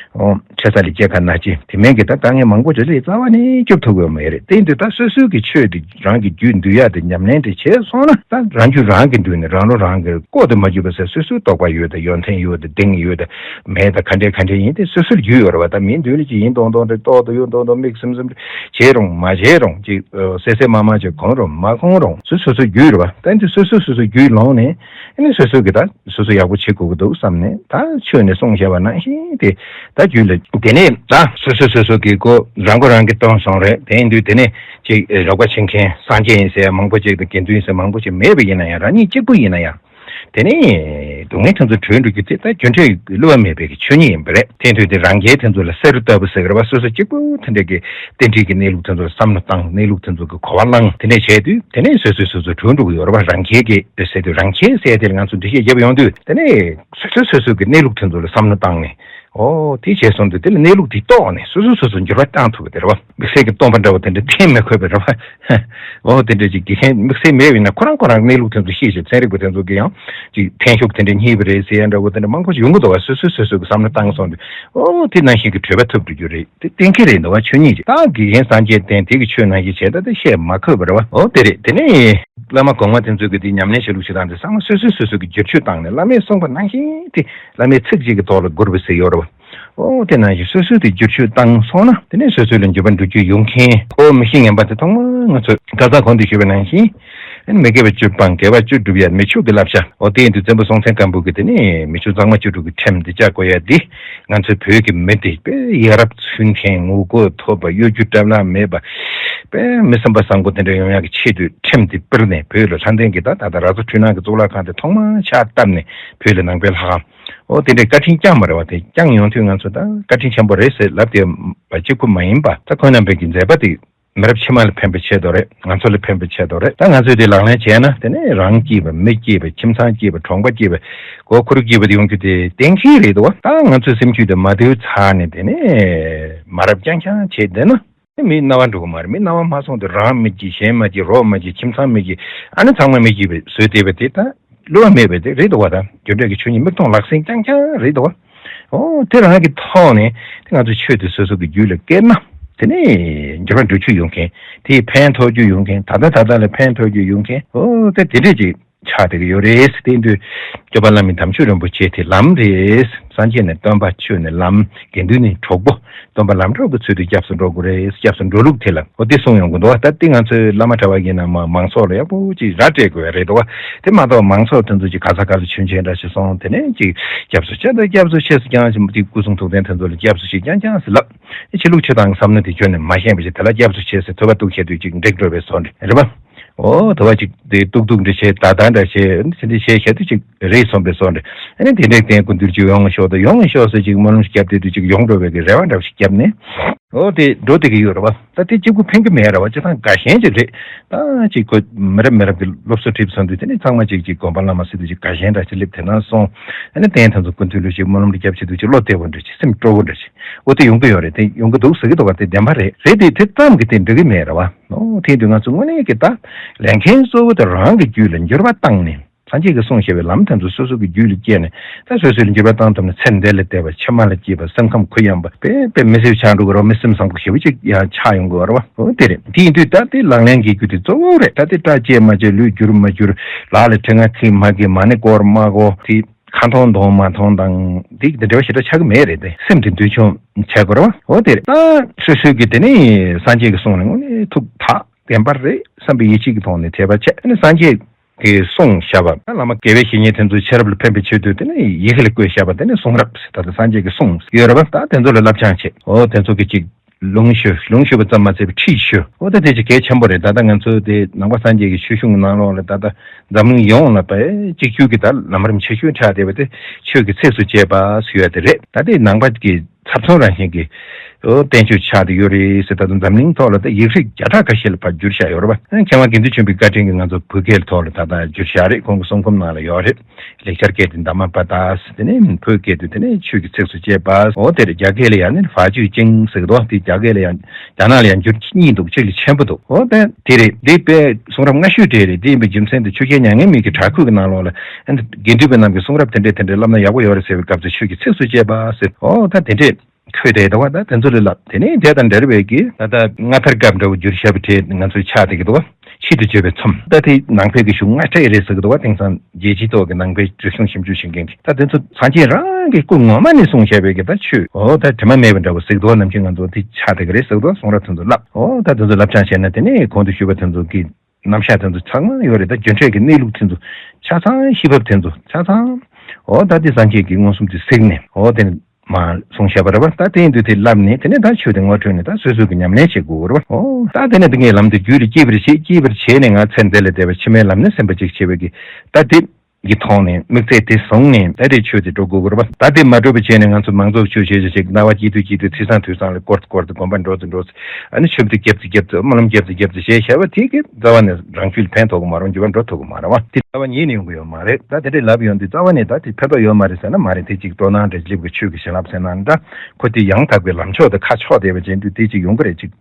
ཨོ། འཕྲལ་སེལ་ལས་སྐྱེས་ཁ་ན་སྐྱེས་དེ་མིན་གྱི་ད་དཀའ་ངལ་མང་པོ་ཅིག་ལས་རྩ་བ་ནས་སྐྱོབ་ཐུབ་ཀྱི་མེད་རེད། དེ་ཡིན་དུས་ད་སོ་སོའི་གི་ཆོས་དེ་རང་གི་རྒྱུད་འདུལ་ཡ་དེ་ཉམས་ལེན་དེ་བྱས་སོང་ན། ད་རང་རྒྱུད་རང་གི་མདུན་ནས་རང་བློ་རང་གིས་བསྐོར་དུ་མ་གྱུར་པ་ཟེར། སོ་སོའི་རྟོགས་པ་ཡོད་དང་ཡོན་ཏན་ཡོད་དང་གདེང་ཡོད་དང་མེད་དང་ག་འདྲས་ག་འདྲས་ཡིན་དེ་སོ་སོའི་རྒྱུད་ཡོད་རེད་བ། ད་མིའི་མདུན་ལ་ཅིག་ཡིན་མདོག་མདོག་འདྲ་རྟོག་ཏུ་ཡོད་མདོག་མདོག་མིག་ཟུམ་ཟུམ་བྱས་རུང་མ་བྱས་རུང་ཅིག་སེ་སེ་མ་མ་ཅིག་གོན་རུང་མ་གོན་རུང་སོ་སོ་སོའི་རྒྱུད་རེད་བ། ད་འདི་སོ་སོ་སོ་སོའི་རྒྱུད་ལོངས་ནས་ཨ་ནི་སོ་སོ་གི་ད། སོ་སོ་ཡག་པོ་བྱེད་དགོས་ཀྱི་འདུག་བསམ་ནས། ད་ཆོས་ནས་གསུངས་བཞག་པ་ནང་བཞིན་དེ་ད་རྒྱུད་ལ། དེ་ནས་ད་སོ་སོ་སོ་སོ་གི་སྒོ་རང་མགོ་རང་གིས་བཏོན་སོང་རེད། དེ་ཡིན་དུས་དེ་ནས་ཅིག་རོགས་པ་བྱེད་མཁན་སངས་རྒྱས་ཡིན་ཟེར་ཡ་མང་པོ་ཅིག་དང་དགེ་འདུན་ཡིན་ཟེར་མང་པོ་ཅིག་མེད་པ་ཡིན་ན་ཡང་། རང་ཉིད་གཅིག་པུ་ཡིན་ན་ཡང་། དེ་ནས་སྡུག་བསྔལ་དེ་ཚོ་གྲོལ་འགྲོ་རྒྱུ་དེ་ད་རྒྱུ་འབྲས་བསླུ་བ་མེད་པའི་གི་ཆོས་ཉིད་ཡིན་པ་རེད། དེ་དུས་དེ་རང་རྒྱལ་དེ་ཚོ་ལ་བསེ་རུ་ལྟ་བུ་ཟེར་གི་རེད་བ། སོ་སོ་གཅིག་པུ་དེ་འདྲས་ཀྱི་རྟེན་འབྲེལ་གྱི་གནས་ལུགས་དེ་ཚོ་ལ་བསམ་བློ་བཏང་། གནས་ལུགས་དེ་ཚོ་གི་གོ་བ་བླངས། དེ་ནས་བྱས་དུས་དེ་ནས་སོ་སོས་སོ་སོ་གྲོལ་འགྲོ་གི་ཡོད་རེད་བ། རང་རྒྱལ་གྱི་དེ་ཟེར་དུས་རང་རྒྱལ་ཟེར་དེ་ལ་ང་ཚོ་འགྲེལ་བཤད་བརྒྱབ་ཡོང་དུས་དེ་ནས་སོ་སོས་སོ་སོ་གི་གནས་ལུགས་དེ་ཚོ་ལ་བསམ་བློ་བཏང་ནས། ཨོ་དེ་བྱས་སོང་དུས་དེ་ལ་གནས་ལུགས་དེ་རྟོགས་ནས་སོ་སོས་སོ་སོ་འགྱུར་བ་བཏང་ཐུབ་པ་དེ་རེད་བ། དམིགས་བསལ་གྱི་སྟོན་པ་འདྲ་བོ་དེ་འདྲ་འཐེན་མི་དགོས་པ་རེད་བ། ཨོ་དེ་འདྲ་ཅིག་དགེ་རྒན་དམིགས་བསལ་མེད་པ་ཡིན་ན་ཁོ་རང་ཁོ་རང་གནས་ལུགས་དེ་ཚོ་ཤེས་ཤིང་ཚན་རིག་པ་དེ་ཚོ་གིས་ཡང་ཅིག་འཐེན་ཤུགས་དེ་འདྲ་རྙེད་པ་རེད་ཟེར་ཡ་འདྲ་བོ་དེ་འདྲ་མང་པོ་ཞིག་ཡོང་གི་འདུག་བ། སོ་སོས་སོ་སོ་གི་བསམ་བློ་བཏང་སོང་དུས་ཨོ་དེ་ནང་བཞིན་གྱི་གྲོལ་བ་ཐོབ་འགྲོ་རྒྱུ་རེད། དེ་གཏན་འཁེལ་རེད་འདུག་བ། ཆོས་ཉིད་ཅིག་ད་དགེ་རྒན་སངས་རྒྱས་བསྟེན་དེ་གི་ཆོས་ནང་བཞིན་བྱས་ད་དེ་བཤད་མ་ཁོད་པ་རེད་བ། ཨོ་དེ་རེད། དེ་ནས་བླ་མ་གོང་མ་དེ་ཚོས་གི་དེ་ཉམས་ལེན་བྱེད་ལུགས་བྱེད་སྟངས་དེ་ཚང་མ་སོ་སོས་སོ་སོ་གི་བསྒྱུར་བཅོས་བཏང་ནས། བླ་མས་གསུངས་པ་ནང་བཞིན་དེ་བླ་མའི་ཚིག་གཅིག་གི་ཐོག་ལ་གུར་བུ་ཟེར་ཡོད་རེད་བ། ཨོ་དེ་ནང་བཞིན་སོ་སོས་དེ་བསྒྱུར་བཅོས་བཏང་སོང་ན་དེ་ནས་སོ་སོ་ལ་འགྱུར་བ་འགྲོ་རྒྱུ་ཡོང་མཁན། ཨོ་མི་གཤིས་ངན་པ་དེ་ཐོག་མར་ང་ཚོས་ཁ་སང་གོང་དུ་ཞུས་པ་ནང་བཞིན། མི་དགེ་བ་བཅུ་སྤང་། དགེ་བ་བཅུ་སྒྲུབ་ཡ་མི་ཕྱུགས་ཀྱི་བསླབ་བྱ། ཨོ་དེ་ཡིན་དུས་བཙན་པོ་སྲོང་བཙན་སྒམ་པོ་གིས་དེ་ནས་མི་ཕྱུགས་གཙང་མ་བཅུ་དྲུག་གི་ཁྲིམས་འདི་བཅའ་དགོས་ཡ་འདི། ང་ཚོའི་བོད་ཀྱི་མི་དེ་དཔེ་ཡ་རབས་ཚུལ་ལྡན་ངོ་རྒོལ་ཐོབ་པ། གཡོ་སྒྱུ་འགྲན་ལམ་མེད་པ། དཔེ་མི་བསམ་པ་བཟང་པོ་དེ་འདྲ་ཡོང་ཡག་གི་ཆེད་དུ་ཁྲིམས་དེ་སྤེལ་ནས་བོད་ལ་ལྷ་ལྡན་གྱི་ད་ད་ལྟ་ར་ས་འཕྲུལ་སྣང་གི་གཙུག་ལག་ཁང་དེ་ཐོག་མར་ཕྱག་བཏབ་ནས་བོད་ལ་ནང་པའི་ལྷ་ཁང་། ཨོ་དེ་འདྲའི་བཀའ་དྲིན་བསྐྱངས་པ་རེད་བ། དེ་བསྐྱངས་ཡོང་དུས་ང་ཚོ་ད་བཀའ་དྲིན་ཆེན་པོ་རེད་ཟེར་ལབ་བསྡད་པ་གཅིག་པུ་མ་ཡིན་པ། ད་ཁོང་རྣམ་པའི་གི་མཛད་པ་དེ་མི་རབས་ཕྱི་མ་ལ་ཕན་པའི་ཆེད་དུ་རེད། ང་ཚོ་ལ་ཕན་པའི་ཆེད་དུ་རེད། ད་ང་ཚོས་དེ་ལག་ལེན་བྱས་ན་དེ་ནས་རང་སྐྱིད་པ། མི་སྐྱིད་པ། ཁྱིམ་ཚང་སྐྱིད་པ། གྲོང་པ་སྐྱིད་པ། སྒོ་ཁུར་སྐྱིད་པ་དེ་ཡོང་རྒྱུ་དེ་གཏན་འཁེལ་རེད་འདུག་བ། ད་ང་ཚོའི་སེམས་རྒྱུད་དེ་མ་དུལ་ཚར་ནས་དེ་ནས་མ་རབས་རྐྱང་རྐྱང་བྱས་བསྡད་ན། མི་སྣང་བ་འགྲོ་གི་མ་རེད། མི་སྣང་བ་མ་སོང་དུས་རང་མི་སྐྱིད། གཞན་མ་སྐྱིད། རོགས་མ་སྐྱིད། ཁྱིམ་ཚང་མི་སྐྱིད། ཨ་ནི་ཚང་མ་མི་སྐྱིད་པའི་བཟོས་བསྡད་པ་དེ་ད་བསླུ་བ་མེད་པའི་དེ་རེད་འདུག་བ། ད་འགྱུར་འགྲོས་ཀྱི་ཆོས་ཉིད་མིག་མཐོང་ལག་ཟིན་རྐྱང་རྐྱང་རེད་འདུག་བ། ཨོ་དེ་རང་གི་ཐོག་ནས་དེ་ང་ཚོ་ཆོས་དེ་སོ་སོ་གི་རྒྱུད་ལ་སྐྱེས་ན། དེ་ནས་འགྱུར་བ་འགྲོ་རྒྱུ་ཡོང་མཁན། དེས་ཕན་ཐོགས་རྒྱུ་ཡོང་མཁན། ད་ལྟ་ད་ལྟ་ལ་ཕན་ཐོགས་རྒྱུ་ཡོང་མཁན། ཨོ་དེ་དེ་འདྲས་ཅིག་ཆགས་བསྡད་ཀྱི་ཡོད་རེད། དེ་དུས་སྐྱོབ་པ་བླ་མའི་དམ་ཆོས་རིན་པོ་ཆེ་དེ་ལམ་རེད། སངས་རྒྱས་ནི་སྟོན་པ། ཆོས་ནི་ལམ། དགེ་འདུན་ནི་གྲོགས་པོ། སྟོན་པ་ལམ་གྲོགས་ཀྱི་ཚུལ་དུ་སྐྱབས་སུ་འགྲོ་དགོས་རེད། སྐྱབས་སུ་འགྲོ་ལུགས་དེ་ལ་འོ་དེ་གསུངས་ཡོང་གི་འདུག་བ། ད་དེ་ང་ཚོའི་བླ་མ་གྲྭ་པ་ཡིན་ན་མ་མང་ཚོགས་ལ་ཡག་པོ་ཅིག་ར་སྤྲད་དགོས་རེད་འདུག་བ། དེ་མ་གཏོགས་མང་ཚོགས་དེ་ཚོ་ཅིག་ག་ས་ག་ས་ཆུང་ཆུང་འདྲ་ཞིག་སོང་། དེ་ནས་ཅིག་སྐྱབས་སུ་མཆི་ད། སྐྱབས་སུ་མཆི་ཟེར་རྐྱང་ཅིག་སྐུ་གསུང་ཐུགས་རྟེན་དེ་ཚོ་ལ་སྐྱབས་སུ་མཆི་རྐྱང་རྐྱང་ཟེར་ལབ། ཆོས་ལུགས་ཆོས་དང་བསམ་བློ་དེ་ཁྱོན་ནས་མ་ཤེས་པ་ཞིག་དེ་ལ་སྐྱབས་སུ་མཆི་ཟེར་ཐོས་པ་གཏུགས་བྱས་དུས་ཅིག་འགྲིག་འགྲོ་བའི་བཟོ་འདྲ་རེད་པ། ཨོ་དེ་བ་ཅིག་དེ་གཏུག་གཏུག་འདྲ་བྱས། ད་ད་འདྲ་བྱས། དེ་འདྲ་བྱས་བྱས་དུས་ཅིག་རེད་སོང་པའི་བཟོ་འདྲ། ཨ་ནི་དེ་འདྲའི་རྟེན་སྐུ་མདུན་ཅིག་ཡོང་ཤོག་དང་། ཡོང་ཤོག་ཟེར་ཅིག་སྨོན་ལམ་ཞིག་བརྒྱབ་བསྡད་དུས་ཅིག་ཡོང་འགྲོ་བའི་གི་རེ་བ་འདྲ་བ་ཞིག་བརྒྱབ་ནས། ཨོ་དེ་འགྲོ་བསྡད་ཀྱི་ཡོད་རེད་བ། ད་དེ་གཅིག་པུ་ཕན་གྱི་མེད་རེད་བ། སྤྱིར་བཏང་དགའ་ཞེན་ཅིག་རེད། ད་ཅིག་ཁོ་མི་རབས་མི་རབས་ཀྱི་སློབ་གསོ་ཁྲིད་སོང་དུས་དེ་ནས་ཚང་མ་ཅིག་ཅིག་དགོན་པ་བླ་མ་ཟེར་དུས་ཅིག་དགའ་ཞེན་འདྲ་ཞིག་སླེབས། དེ་ན་སོང་། ཨ་ནི་རྟེན་དེ་ཚོ་སྐུ་མདུན་ལ་ཅིག་སྨོན་ལམ་རྒྱབ་བྱེད་དུས་ཅིག་བློ་བདེ་པོ་འདྲ་ཅིག་སེམས་སྤྲོ་པོ་འདྲ་ཅིག་འོ་དེ་ཡོང་གི་ཡོད་རེད། དེ་ཡོང་གི་འདུག་ཟེར་གི་འདུག་བ། དེ་བདེན་པ་རེད། རེད་དེ་དེ་ཙམ་གྱིས་དེ་འགྲིག་གི་མེད་རེད་བ། ཨོ་དེ་དུས་ང་ཚོ་དངོས་གནས་ཀྱི་ད་ལས་འགན་གཙོ་བོ་དེ་རང་གི་རྒྱུད་ལ་འགྱུར་བ་བཏང་ནས། སངས་རྒྱས་ཀྱིས་གསུངས་བཞག་པའི་ལམ་དེ་ཚོ་སོ་སོ་གི་རྒྱུད་ལ་སྐྱེས་ནས། ད་སོ་སོའི་འགྱུར་བ་བཏང་ཐུབ་ན་ཚེ་འདི་ལ་བདེ་བ། ཕྱི་མ་ལ་སྐྱིད་པ། སེམས་ཁམས་གུ་ཡངས་པ། དཔེ་དཔེ་མི་སེར་ཆགས་འགྲོ་གི་རོ། མི་སེམས་བཟང་པོ་ཞེ་པོ་ཅིག་ཡང་ཆགས་ཡོང་གི་ཡོད་རེད་བ། ཨོ་དེ་རེད། དེ་ཡིན་དུས་ད་དེ་ལག་ལེན་གྱི་རྒྱུ་དེ་གཙོ་བོ་རེད། ད་དེ་སྐྲ་བཅད་མ་བཅད། ལུས་བསྒྱུར་མ་བསྒྱུར། ལག་ལ་གྲི་ང་ཁྱེར་མ་ཁྱེར། མ་ཎི་བསྐོར་མ་བསྐོར། དེ་ཁ་འཐོང་འཐུང་མ་འཐུང་དང་དེ་དེ་འབྲེལ་བ་ཞེ་དྲག་ཆགས་ཀྱི་མེད་རེད། དེ་སེམས་དེ་འདུལ་སྦྱོང་བྱེད་དགོས་རེད་བ། འོ་དེ་རེད། ད་སོ་སོའི་གི་དེ་ནི་སངས་རྒྱས་ཀྱིས་གསུངས་ནས་དངོས་གནས་ཐུགས་ཐག་བདེན་པ་རེད་བསམ་པའི་ཡིད་ཆེས་ཀྱི་ཐོག་ནས་དད་པ་བྱས། ཨ་ནི་སངས་རྒྱས་ཀྱིས་གསུངས་བཞག་པ། བླ་མ་དགེ་བའི་བཤེས་གཉེན་དེ་ཚོའི་ཤེས་རབ་ལ་ཕན་པའི་ཆེད་དུ་དེ་ནི་ཡི་གེ་ལ་བཀོད་བཞག་པ། དེ་ནི་གསུང་རབ་ཟེར། ད་ལྟ་སངས་རྒྱས་ཀྱི་གསུང་ཡོད་རེད་བ། ད་དེ་ཚོ་ལ་བསླབ་སྦྱང་བྱེད། འོ་དེ་ཚོ་གི་ཅིག་ལུང་ཞུ། ལུང་ཞུ་བ་ཙམ་མ་ཟད་པའི་ཁྲིད་ཞུ། འོ་ད་དེ་ཅིག་གལ་ཆེན་པོ་རེད། ད་ལྟ་ང་ཚོ་དེ་ནང་པ་སངས་རྒྱས་ཀྱི་ཆོས་གཞུང་གི་ནང་ལོགས་ལ་ད་ལྟ་འཛམ་གླིང་ཡོངས་ལ་བས་གཅིག་གྱུར་གྱི་ད་ལམ་རིམ་ཆེ་ཤོས་ཆགས་བསྡད་པ་དེ་ཆོས་ཀྱི་ཚིགས་སུ་བཅད་པ་ཞུ་ཡ་དེ་རེད། ད་དེ་ནང་པ་གི་ཚབ་མཚོན་རང་བཞིན་གྱི་ཨོ་བསྟན་བཅོས་ཆགས་བསྡད་ཡོད་རེད་ཟེར། ད་དུང་འཛམ་གླིང་ཐོག་ལ་ད་ཡིག་རིགས་བརྒྱ་ཕྲག་ཁ་ཤས་ལ་ཕར་བསྒྱུར་བཞག་ཡོད་རེད་བ། མཁས་དབང་དགེ་འདུན་ཆོས་འཕེལ་བཀའ་དྲིན་གྱིས་ང་ཚོ་བོད་སྐད་ཐོག་ལ་ད་ལྟ་བསྒྱུར་བཞག་རེད། ཁོང་གི་གསུང་འབུམ་ནང་ལ་ཡོད་རེད། ལེགས་སྦྱར་སྐད་དུ་དྷརྨ་པ་ཏཱ། དེ་ནས་བོད་སྐད་དུ་དེ་ནས་ཆོས་ཀྱི་ཚིགས་སུ་བཅད་པ། འོ་དེར་རྒྱ་སྐད་ལ་ཡང་ནི་法句经ཟེར་གི་འདུག་དེ་རྒྱ་སྐད་ལ་ཡང་རྒྱ་ནག་ལ་ཡང་འགྱུར་གཉིས་འདུག་གཅིག་ལ་ཆེན་པོ་འདུག་འོ་དེ་དེ་རེད། དེ་དཔེ་གསུང་རབ་སྔ་ཤོས་དེ་རེད། དེ་ཡིན་པའི་རྒྱུ་མཚན་དེ་ཆོས་རྒྱལ་མྱ་ངན་མེད་ཀྱི་བྲག་ཁུག་གི་ནང་ལོགས་ལ་ཨ་ནི་དགེ་འདུན་པའི་རྣམས་ཀྱིས་གསུང་རབ་དེ་འདྲས་དེ་འདྲས་བསླབ་ན་ཡག་པོ་ཡོད་རེད་ཟེར་བའི་སྐབས་སུ་ཆོས་ཀྱི་ཚིགས་སུ་བཅད་པ་ཟེར། འོ་ད་དེ་འདྲས། འཁོད་དེ་འདུག་བ། ད་དེ་ཚོ་ལ་ལབ། དེ་ནས་དེ་དང་འབྲེལ་བའི་གི་ད་ལྟ་སྔ་དར་སྐབས་འདྲ་བོ་བསྒྱུར་བཞག་པའི་གྲས་ང་ཚོའི་ཆགས་བསྡད་ཀྱི་འདུག་བ། ཕྱིས་སུ་བརྗོད་པའི་ཚོམས། ད་དེ་ནང་པའི་གི་གཞུང་སྔ་གྲས་རེད་ཟེར་གི་འདུག་བ། དེང་སང་རྒྱལ་སྤྱིའི་ཐོག་གི་ནང་པའི་རིག་གཞུང་ཞིབ་འཇུག་བྱེད་མཁན་གྱི་ད་དེ་ཚོ་སངས་རྒྱས་རང་གི་སྐུ་ངོ་མ་ནས་གསུངས་བཞག་པའི་གི་ད་ཆོས་འོ་ད་དྲི་མ་མེད་པ་འདྲ་བོ་ཟེར་གི་འདུག་བ། ནམ་རྒྱུན་ང་ཚོ་དེ་ཆགས་བསྡད་ཀྱི་རེད་ཟེར་གི་འདུག་བ། གསུང་རབ་དེ་ཚོ་ལབ། འོ་ད་དེ་ཚོ་ལབ་སྦྱང་བྱས་ན་དེ་ནས་གོང་དུ་ཞུས་པ་དེ་ཚོ་གི་རྣམ་གཞག་དེ་ཚོ་ཚང་མ་ཡོད་རེད། ད་རྒྱུ་འབྲས་ཀྱི་གནས་ལུགས་དེ་ཚོ་ཆ་ཚང་། ཤེས་བབ་དེ་ཚོ་ཆ་ཚང་། འོ་ད་དེ་སངས་རྒྱས་ཀྱི་མངོན་སུམ་དུ་གཟིགས་ནས་འོ་དེ་མ་གསུངས་བཞག་པ་རེད་བ། ད་དེ་ཡིན་དུས་དེ་ལབ་ནས་དེ་ནས་ད་ཆོས་དེ་ངོ་འཕྲོད་ནས་ད་སོ་སོ་གི་ཉམས་ལེན་བྱེད་དགོས་རེད་བ། འོ་ད་དེ་ནས་དེ་ངའི་ལམ་དེ་རྒྱུད་ལ་སྐྱེས་པར་བྱེད། སྐྱེས་པར་བྱས་ནས་ང་ཚེ་འདི་ལ་བདེ་བ། ཕྱི་མའི་ལམ་ནི་སེམས་པ་གཅིག་བྱེད་པའི་གི་ད་དེ། གི་ཐོག་ནས་དམིགས་ཚད་དེ་བཟུང་ནས་ད་རེས་ཆོས་དེ་འགྲོ་དགོས་ཀྱི་རེད་པ། ད་དེ་མ་འགྲོ་བའི་ཆེད་ནས་ང་ཚོ་མང་ཚོགས་ཆོས་བྱེད་ཅིག་ཅིག་སྣང་བ་སྐྱིད་དུས་སྐྱིད་དུས་ཚེས་བཟང་དུས་བཟང་ལ་སྐོར་དུ་སྐོར་དུ་དགོན་པ་འགྲོ་དུ་འགྲོ་དུ་ཨ་ནི་ཆོས་དེ་རྒྱབ་ཏུ་རྒྱབ་ཏུ་སྨོན་ལམ་རྒྱབ་ཏུ་རྒྱབ་ཏུ་བྱས་བྱས་པ་དེ་གི་རྩ་བ་ནས་རང་རྒྱུད་ལ་ཕན་ཐོགས་ཀྱི་མ་རེད། འགྱུར་བ་འགྲོ་ཐུབ་ཀྱི་མ་རེད་པ། དེ་རྩ་བ་ཉིད་ནས་ཡོང་གི་ཡོད་མ་རེད། ད་དེ་འདྲས་ལབ་ཡོང་དུས་རྩ་བ་ནས་ད་དེ་ཕན་ཐོགས་ཡོད་མ་རེད་ཟེར་ན་མ་རེད། དེ་ཅིག་སྤྲོ་སྣང་འདྲ་སླེབས་ཀྱི་ཆོས་ཀྱི་བྱིན་རླབས་ཟེར་ན་འདྲ། ཁོ་དེ་ཡང་དག་པའི་ལམ་མཆོག་དེ་ཁ་ཕྱོགས་བསྡད་པ་བྱས་དུས་དེ་ཅིག་ཡོང་གི་རེད། ཅིག་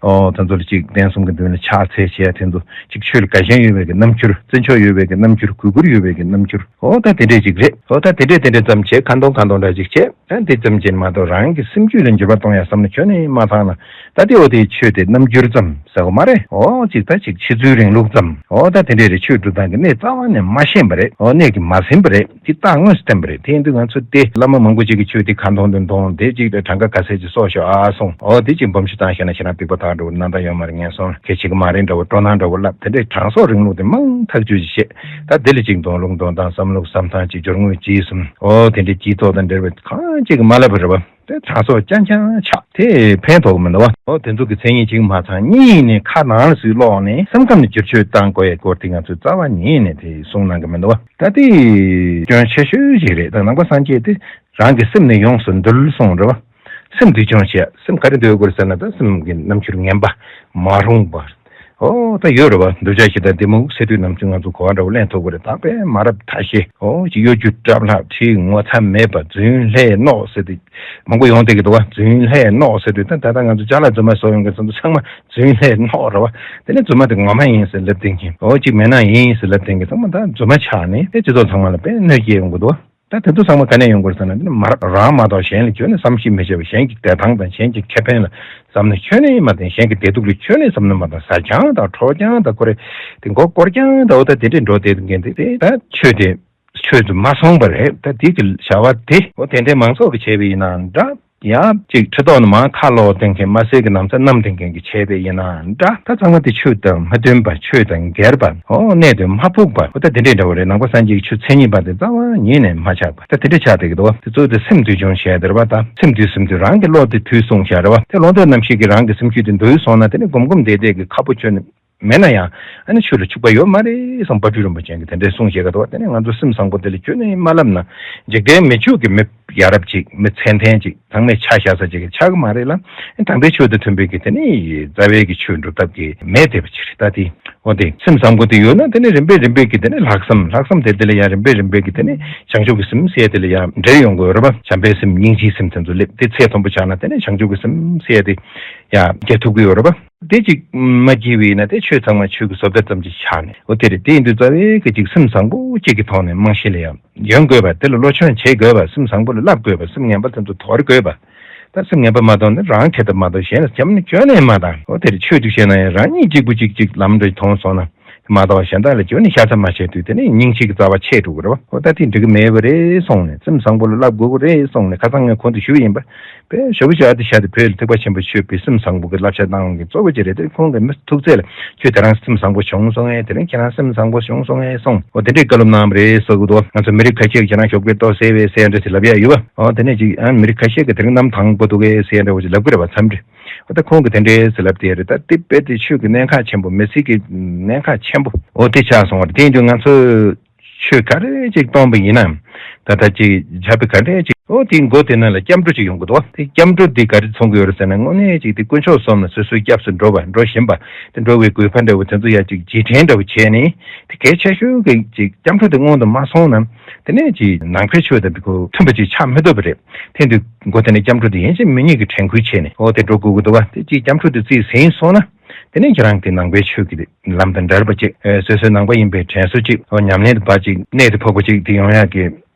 ཨོ་དེ་ཚོ་ལ་ཅིག་རྟེན་གསུམ་གྱི་མདུན་ལ་ཕྱག་འཚལ་བྱས་དེ་ཚོ། ཅིག་ཆོས་ལ་དགའ་ཞེན་ཡོད་པའི་གི་རྣམ་འགྱུར། བརྩི་འཇོག་ཡོད་པའི་གི་རྣམ་འགྱུར། གུས་བཀུར་ཡོད་པའི་གི་རྣམ་འགྱུར། འོ་ད་དེ་འདྲས་ཅིག་རེད། འོ་ད་དེ་འདྲས་དེ་འདྲས་ཙམ་བྱས་ཁ་འདོན་ཁ་འདོན་འདྲ་ཅིག་བྱས། ཨ་དེ་ཙམ་གྱིས་མ་གཏོགས་རང་གི་སེམས་རྒྱུད་ལ་འགྱུར་བ་གཏོང་ཡ་བསམ་བློ་ཁྱོན་ནས་མ་བཏང་ན། ད་དེ་འོ་དེ་ཆོས་དེ་རྣམ་འགྱུར་ཙམ་ཟེར་གོ་མ་རེད། འོ་ཅིག་ད་ཅིག་ཕྱི་ཚུལ་རིང་ལུགས་ཙམ། འོ་ད་དེ་འདྲས་རེད། ཆོས་སྒྲུབ་སྟངས་ཀྱི་གནད་རྩ་བ་ནས་མ་ཤེས་པ་རེད། འོ་གནད་ཀྱིས་མ་ཟིན་པ་རེད། དེ་རྟགས་དངོས་སུ་བསྟན་པ་རེད། དེ་ཡིན་དུས་ང་ཚོ་དེ་བླ་མ་མང་པོ་ཅིག་གིས་ཆོས་དེ་ཁ་འདོན་དུ་འདོན། དེ་ཅིག་གྲངས་ཀ་ག་ཚད་ཅིག་གསོག་ཤོག་ཨ་སོང་། འོ་དེ་ཅིག་སྦོམ་ཤོས་བཏང་ཤེས་ན་ཁྱེད་རང་ཕིག་པ་ཐག་འགྲོ་གི་ནང་ད་ཡོད་མ་རེད། ངན་སོང་གལ་ཆེ་གི་མ་རེད་འདྲ་བོ་སྤྲོ་སྣང་འདྲ་བོ་ལབ། དེ་འདྲའི་དྲང་སྲོང་རིང་ལུགས་དེ་མང་ཐག་ཆོད་ཅིག་བཤད། ད་དེ་ལ་ཅིག་འདོན་ལུགས་འདོན་སྟངས། བསམ་ལུགས་བསམ་སྟངས། ཅིག་སྦྱོར་དངོས་སྤྱིའི་གསུམ། འོ་དེ་འདྲའི་སྤྱི་ཚོགས་དང་འབྲེལ་བའི་གང་ཅིག་གི་མ་ལབ་པ་རེད་བ། དེ་དྲང་སྲོང་རྐྱང་རྐྱང་ཆགས། དེ་ཕན་ཐོགས་གི་མི་འདུག་བ། འོ་དེ་ཚོ་གི་མཚན་ཉིད་ཅིག་མ་ཚང་། གཉིས་ནས་ཁ་ནང་ལ་སུས་ཀློག་ནས་སེམས་ཁམས་ལ་བསྒྱུར་བཅོས་བཏང་དགོས་ཡའི་སྐོར་དེ་ང་ཚོས་རྩ་བ་ཉིད་ནས་དེ་གསུང་གནང་གི་མི་འདུག་བ། ད་དེ་སྐྱོན་ཆེ་ཤོས་ཤིག་རེད། ད་ནང་པ་སངས་རྒྱས་དེ་རང་གི་སེམས་ནི་ཡོངས་སུ་འདུལ་གསུངས་རེད་བ། སེམས་འདུལ་སྦྱོང་བྱས། སེམས་ག་རེ་འདུལ་དགོས་ཟེར་ན། ད་སེམས་ཀྱི་རྣམ་འགྱུར་ངན་པ། མ་རུངས་པ། ཨོ་ད་ཡོད་རེད་བ། འདུལ་བྱ་ཞིག་དང་གཏི་མུག་སེལ་དུས་ནམ་རྒྱུན་ང་ཚོ་གོ་བ་འདྲ་བོ་ལེན་ཐུབ་ཀྱི་རེད། ད་དཔེ་མ་རབས་ཐ་ཤལ། ཨོ་ཅིག་གཡོ་སྒྱུ་སྐྲབ་ལྷག་ཁྲིད་ངོ་ཚ་མེད་པ་རྫུན་ལྷད་རྣོ་ཟེར་ཏེ་མང་པོ་ཡོང་བསྡད་ཀྱི་འདུག་བ། རྫུན་ལྷད་རྣོ་ཟེར་དུས་ད་ད་ལྟ་ང་ཚོ་ཅ་ལག་རྫུན་མ་བཟོ་ཡོང་མཁན་ཚོ་ཚང་མ་རྫུན་ལྷད་རྣོ་རེད་བ། དེ་ནས་རྫུན་མ་དེ་ངོ་མ་ཡིན་ཟེར་ལབ་བསྡད་མཁན། ཨོ་ཅིག་མེད་ན་ཡིན་ཟེར་ལབ་བསྡད་མཁན་ཚང་མ་ད་རྫུན་མ་ཆགས་ནས་དེ་སྤྱི་ཚོགས་ཚང་མ་ལ་དཔེ་གནོད་སྐྱེལ་ཡོང་གི་འདུག་བ། ད་དེ་ཚོ་ཚང་མ་ག་ནས་ཡོང་དགོས་ཟེར་ན། འདི་ནི་མ་རང་མ་གཏོགས་གཞན་ལ་ཁྱོན་ནས་བསམ་ཤེས་མི་བྱེད་པ། གཞན་གྱི་བདེ་ཐང་དང་གཞན་གྱི་ཁེ་ཕན་ལ་བསམ་ནས་ཁྱོན་ནས་མ་བསྟེན། གཞན་གྱི་བདེ་སྡུག་ལ་ཁྱོན་ནས་བསམ་ནས་མ་བསྟེན། ཟ་རྐྱང་དང་འཕྲོག་རྐྱང་དང་ཁོ་རེ་དེ་མགོ་སྐོར་རྐྱང་དང་འོ་ད་དེ་འདྲས་འགྲོ་བསྡད་མཁན་དེ་དེ་ད་ཆོས་དེ་ཆོས་དུ་མ་སོང་བ་རེད། ད་དེ་གི་བྱ་བ་དེ་འོ་དེ་འདྲའི་མང་ཚོགས་ཀྱིས་བྱས་པ་ཡིན་ནའང་འདྲ། ཡང་ཅིག་ཁྲི་ཐོག་ནས་མར་ཁ་ལོག་བསྡད་མཁན། དམར་ཟས་ཀྱི་ན་ཚ་བསྣམས་བསྡད་མཁན་གྱིས་བྱས་པ་ཡིན་ནའང་འདྲ། ད་ཚང་མ་དེ་ཆོས་དང་མ་མཐུན་པ། ཆོས་དང་འགལ་བ། ཨོ་གནད་དུ་མ་ཕུག་པ། ཨོ་ད་དེ་འདྲས་འདྲ་བོ་རེད། ནང་པ་སངས་རྒྱས་ཀྱི་ཆོས་མཚན་ཉིད་པ་དེ་རྩ་བ་ཉིད་ནས་མ་ཆགས་པ། ད་དེ་འདྲས་ཆགས་བསྡད་ཀྱི་འདུག་བ། དེ་ཚོ་དེ་སེམས་འདུལ་སྦྱོང་བྱས་དེ་རེད་བ། ད་སེམས་འདུལ་སེམས་འདུལ། རང་གི་བློ་དེ་འདུལ་གསུངས་བཞག་རེད་བ། དེ་ལོ་འདས་ནམ་ཞིག་གི་རང་གི་སེམས་རྒྱུད་དེ་འདུལ་སོང་ན་དེ་ནི་སྒོམ་སྒོམ་བསྡད་བསྡད་ཀྱི་ཁ་ཕོ་ཁྱོན་ནས་མེད་ན་ཡང་ཨ་ནི་ཆོས་ལ་འཕྱུག་པ་ཡོད་མ་རེད་གསུངས། དཔལ་སྤྲུལ་རིན་པོ་ཆེ་གིས་དེ་འདྲས་གསུངས་བཞག་གི་འདུག་བ། དེ་ནི་ང་ཚོ་སེམས་བཟང་པོ་དེ་ལ་ཁྱོན་ནས་མ་བསླབ་ན། འཇིག་རྟེན་མི་ཕྱུགས་ཀྱི་མི་ཡ་རབས་ཅིག་མི་ཚད་ལྡན་ཅིག་ཚང་མས་ཆ་བཞག་ས་ཅིག་ཆགས་ཀྱི་མ་རེད་ལ། དམ་པའི་ཆོས་དང་མཐུན་པའི་གི་དེ་ནི་རྩ་བའི་གི་ཆོས་སྒྲུབ་ཐབས་ཀྱི་མེད་བསྡད་པ་ཅིག་རེད། ད་དེ་འོ་དེ་སེམས་བཟང་པོ་དེ་ཡོད་ན་དེ་ནི་རིམ་པས་རིམ་པས་ཀྱི་དེ་ནི་ལྷག་བསམ། ལྷག་བསམ་དེ་དེ་ལ་ཡང་རིམ་པས་རིམ་པས་ཀྱི་དེ་ནི་བྱང་ཆུབ་ཀྱི་སེམས་ཟེར་ཡ་དེ་ལ་ཡང་འབྲེལ་ཡོང་དགོས་རེད་པ། བྱམས་པའི་སེམས། སྙིང་རྗེའི་སེམས་དེ་ཚོ་སླེབས་དེ་ཚད་མཐོན་པོ་ཆགས་ན་དེ་ནི་བྱང་ཆུབ་ཀྱི་སེམས་ཟེར་ཡ་དེ་ཡང་སྐྱེ་ཐུབ་ཀྱི་ཡོད་རེད་པ། དེ་གཅིག་མ་སྐྱེས་པ་ཡིན་ན་དེ་ཆོས་ཚང་མ་ཆོས་ཀྱི་བཟོ་ལྟ་ཙམ་ཅིག་ཆགས་ནས། འོ་དེ་རེད། དེ་ཡིན་དུས་རྩ་བའི་གི་ཅིག་སེམས་བཟང་པོ་གཅིག་གི་ཐོག་ནས་རྨང་གཞི་ལ་ཡང་ཡོང་དགོས་པ། དེ་ལ་བློ་སྦྱོང་བྱེད་དགོས་པ། སེམས་བཟང་པོ་ལ་བསླབ་དགོས་པ། སེམས་ངན་པ་དེ་ཚོ་དོར་དགོས་པ། ད་སེམས་ངན་པ་མ་དོར་ན་རང་ཁེ་ཐབས་མ་གཏོགས་གཞན་ལ་བྱམས་ནས་སྐྱོན་ནས་མ་དང་། འོ་དེ་རེད། ཆོས་ཅིག་བཤད་ན་ཡང་རང་ཉིད་གཅིག་པུ་གཅིག་གཅིག་ལམ་འགྲོ་མཐོང་སོང་ན། མ་གཏོགས་གཞན་དག་ལ་ཁྱོན་ནས་ཤ་ཚ་མ་བྱས་དུས་དེ་ནས་སྙིང་རྗེ་གི་རྩ་བ་ཆད་འགྲོ་གི་རེད་བ། འོ་ད་དེ་འགྲིག་གི་མེད་པ་རེད་གསུངས་ནས། སེམས་བཟང་པོ་ལ་བསླབ་དགོས་ཀྱི་རེད་གསུངས་ནས། ཁ་སང་ངས་གོང་དུ་ཞུས་ཡིན་པ། དཔེ་ཞོ་བོ་ཞོ་ཨ་ཏི་ཤ་དེ་བོད་ལ་ཐེག་པ་ཆེན་པོ་ཆོས་པའི་སེམས་བཟང་པོ་གི་བསླབ་བྱ་གནང་གི་གཙོ་བོ་ཅིག་རེད། དེ་ཁོང་གི་མི་ཐུག་ཚད་ལ་ཁྱོད་དེ་རིང་སེམས་བཟང་པོ་བྱུང་སོང་ངས། དེ་རིང་ཁྱེད་རང་སེམས་བཟང་པོ་བྱུང་སོང་ངས་གསུངས། འོ་དེ་འདྲའི་བཀའ་སློབ་གནང་བ་རེད་ཟེར་གི་འདུག་ང་ཚོ་མི་རིགས་ཁ་ཤས་ཀྱིས་ཁྱེད་རང་ཞོགས་པའི་ལྟོ་ཟས་པས་ཟེར་འདྲ་ཞིག་ལབ་ཡ་ཡོད་པ། འོ་དེ་ནས་ཅིག་ཨ་མི་རིགས་ཁ་ཤས་ཀྱིས་དེ་རིང་གནམ་དྭངས་པོ་འདུག་གས་ཟེར་འདྲ་བོ་ཅིག་ལབ་གི་རེད་བ། འཚམས་འདྲི། འོ་ད་ཁོང་གིས་དེ་འདྲའི་ཟེར་ལབ་དེ་རེད། ད་དེ་དཔེ་དེ་ཆོས་ཀྱི་གནད་འགག་ཆེན་པོ། མི་ཚེ་གི་གནད་འགག་ཆེན་པོ་འོ་དེ་ཆགས་སོང་བ་རེད། དེ་ཡིན་དུས་ང་ཚོས་ཆོས་ག་རེ་ཅིག་གཏོང་པ་ཡིན་ནའང་། ད་ལྟ་ཅིག་བྱ་བ་ག་འདྲས་ཅིག་འོ་དེའི་མགོ་དེ་ནང་ལ་སྐྱབས་འགྲོ་ཅིག་ཡོང་གི་འདུག་དེ་སྐྱབས་འགྲོ་འདི་ག་རེ་མཚོན་གྱི་ཡོད་རེད་ཟེར་ན། དངོས་གནས་ཅིག་དེ་དཀོན་མཆོག་གསུམ་ལ་སོ་སོའི་སྐྱབས་སུ་འགྲོ་བ། འགྲོ་བཞིན་པ། དེ་འགྲོ་བའི་དགོས་པ་འདྲ་བོ་དེ་ཚོ་ཡ་ཅིག་རྗེས་དྲན་འདྲ་བོ་བྱས་ནས། དེ་གལ་ཆེ་ཤོས་ཀྱི་ཅིག་སྐྱབས་འགྲོ་དེ་སྔོན་དུ་མ་སོང་ན། དེ་ནས་ཅིག་ནང་པའི་ཆོས་དང་དེ་ཁོ་མཐུན་པ་ཅིག་ཆགས་མི་ཐུབ་པ་རེད། དེ་དུས་མགོ་དེ་ནས་སྐྱབས་འགྲོ་དེ་ཡན་ཆད་མི་རྙེད་ཀྱི་དྲན་སྐུལ་བྱས་ནས། འོ་དེ་འགྲོ་དགོས་ཀྱི་འདུག་བ། དེ་ཅིག་སྐྱབས་འགྲོ་དེ་རྩིས་ཟིན་སོང་ན། དེ་ནས་ཁྱེད་རང་གི་ནང་པའི་ཆོས་ཀྱི་ལམ་དང་འབྲེལ་བ་ཅིག་ཨེ། སོ་སོའི་ནང་པ་ཡིན་པའི་དྲན་གསོ་ཅིག་འོ་ཉམས་ལེན་དུ་བ་ཅིག་གནད་དུ་ཕོག་པ་ཅིག་དེ་ཡོང་ཡག་གི་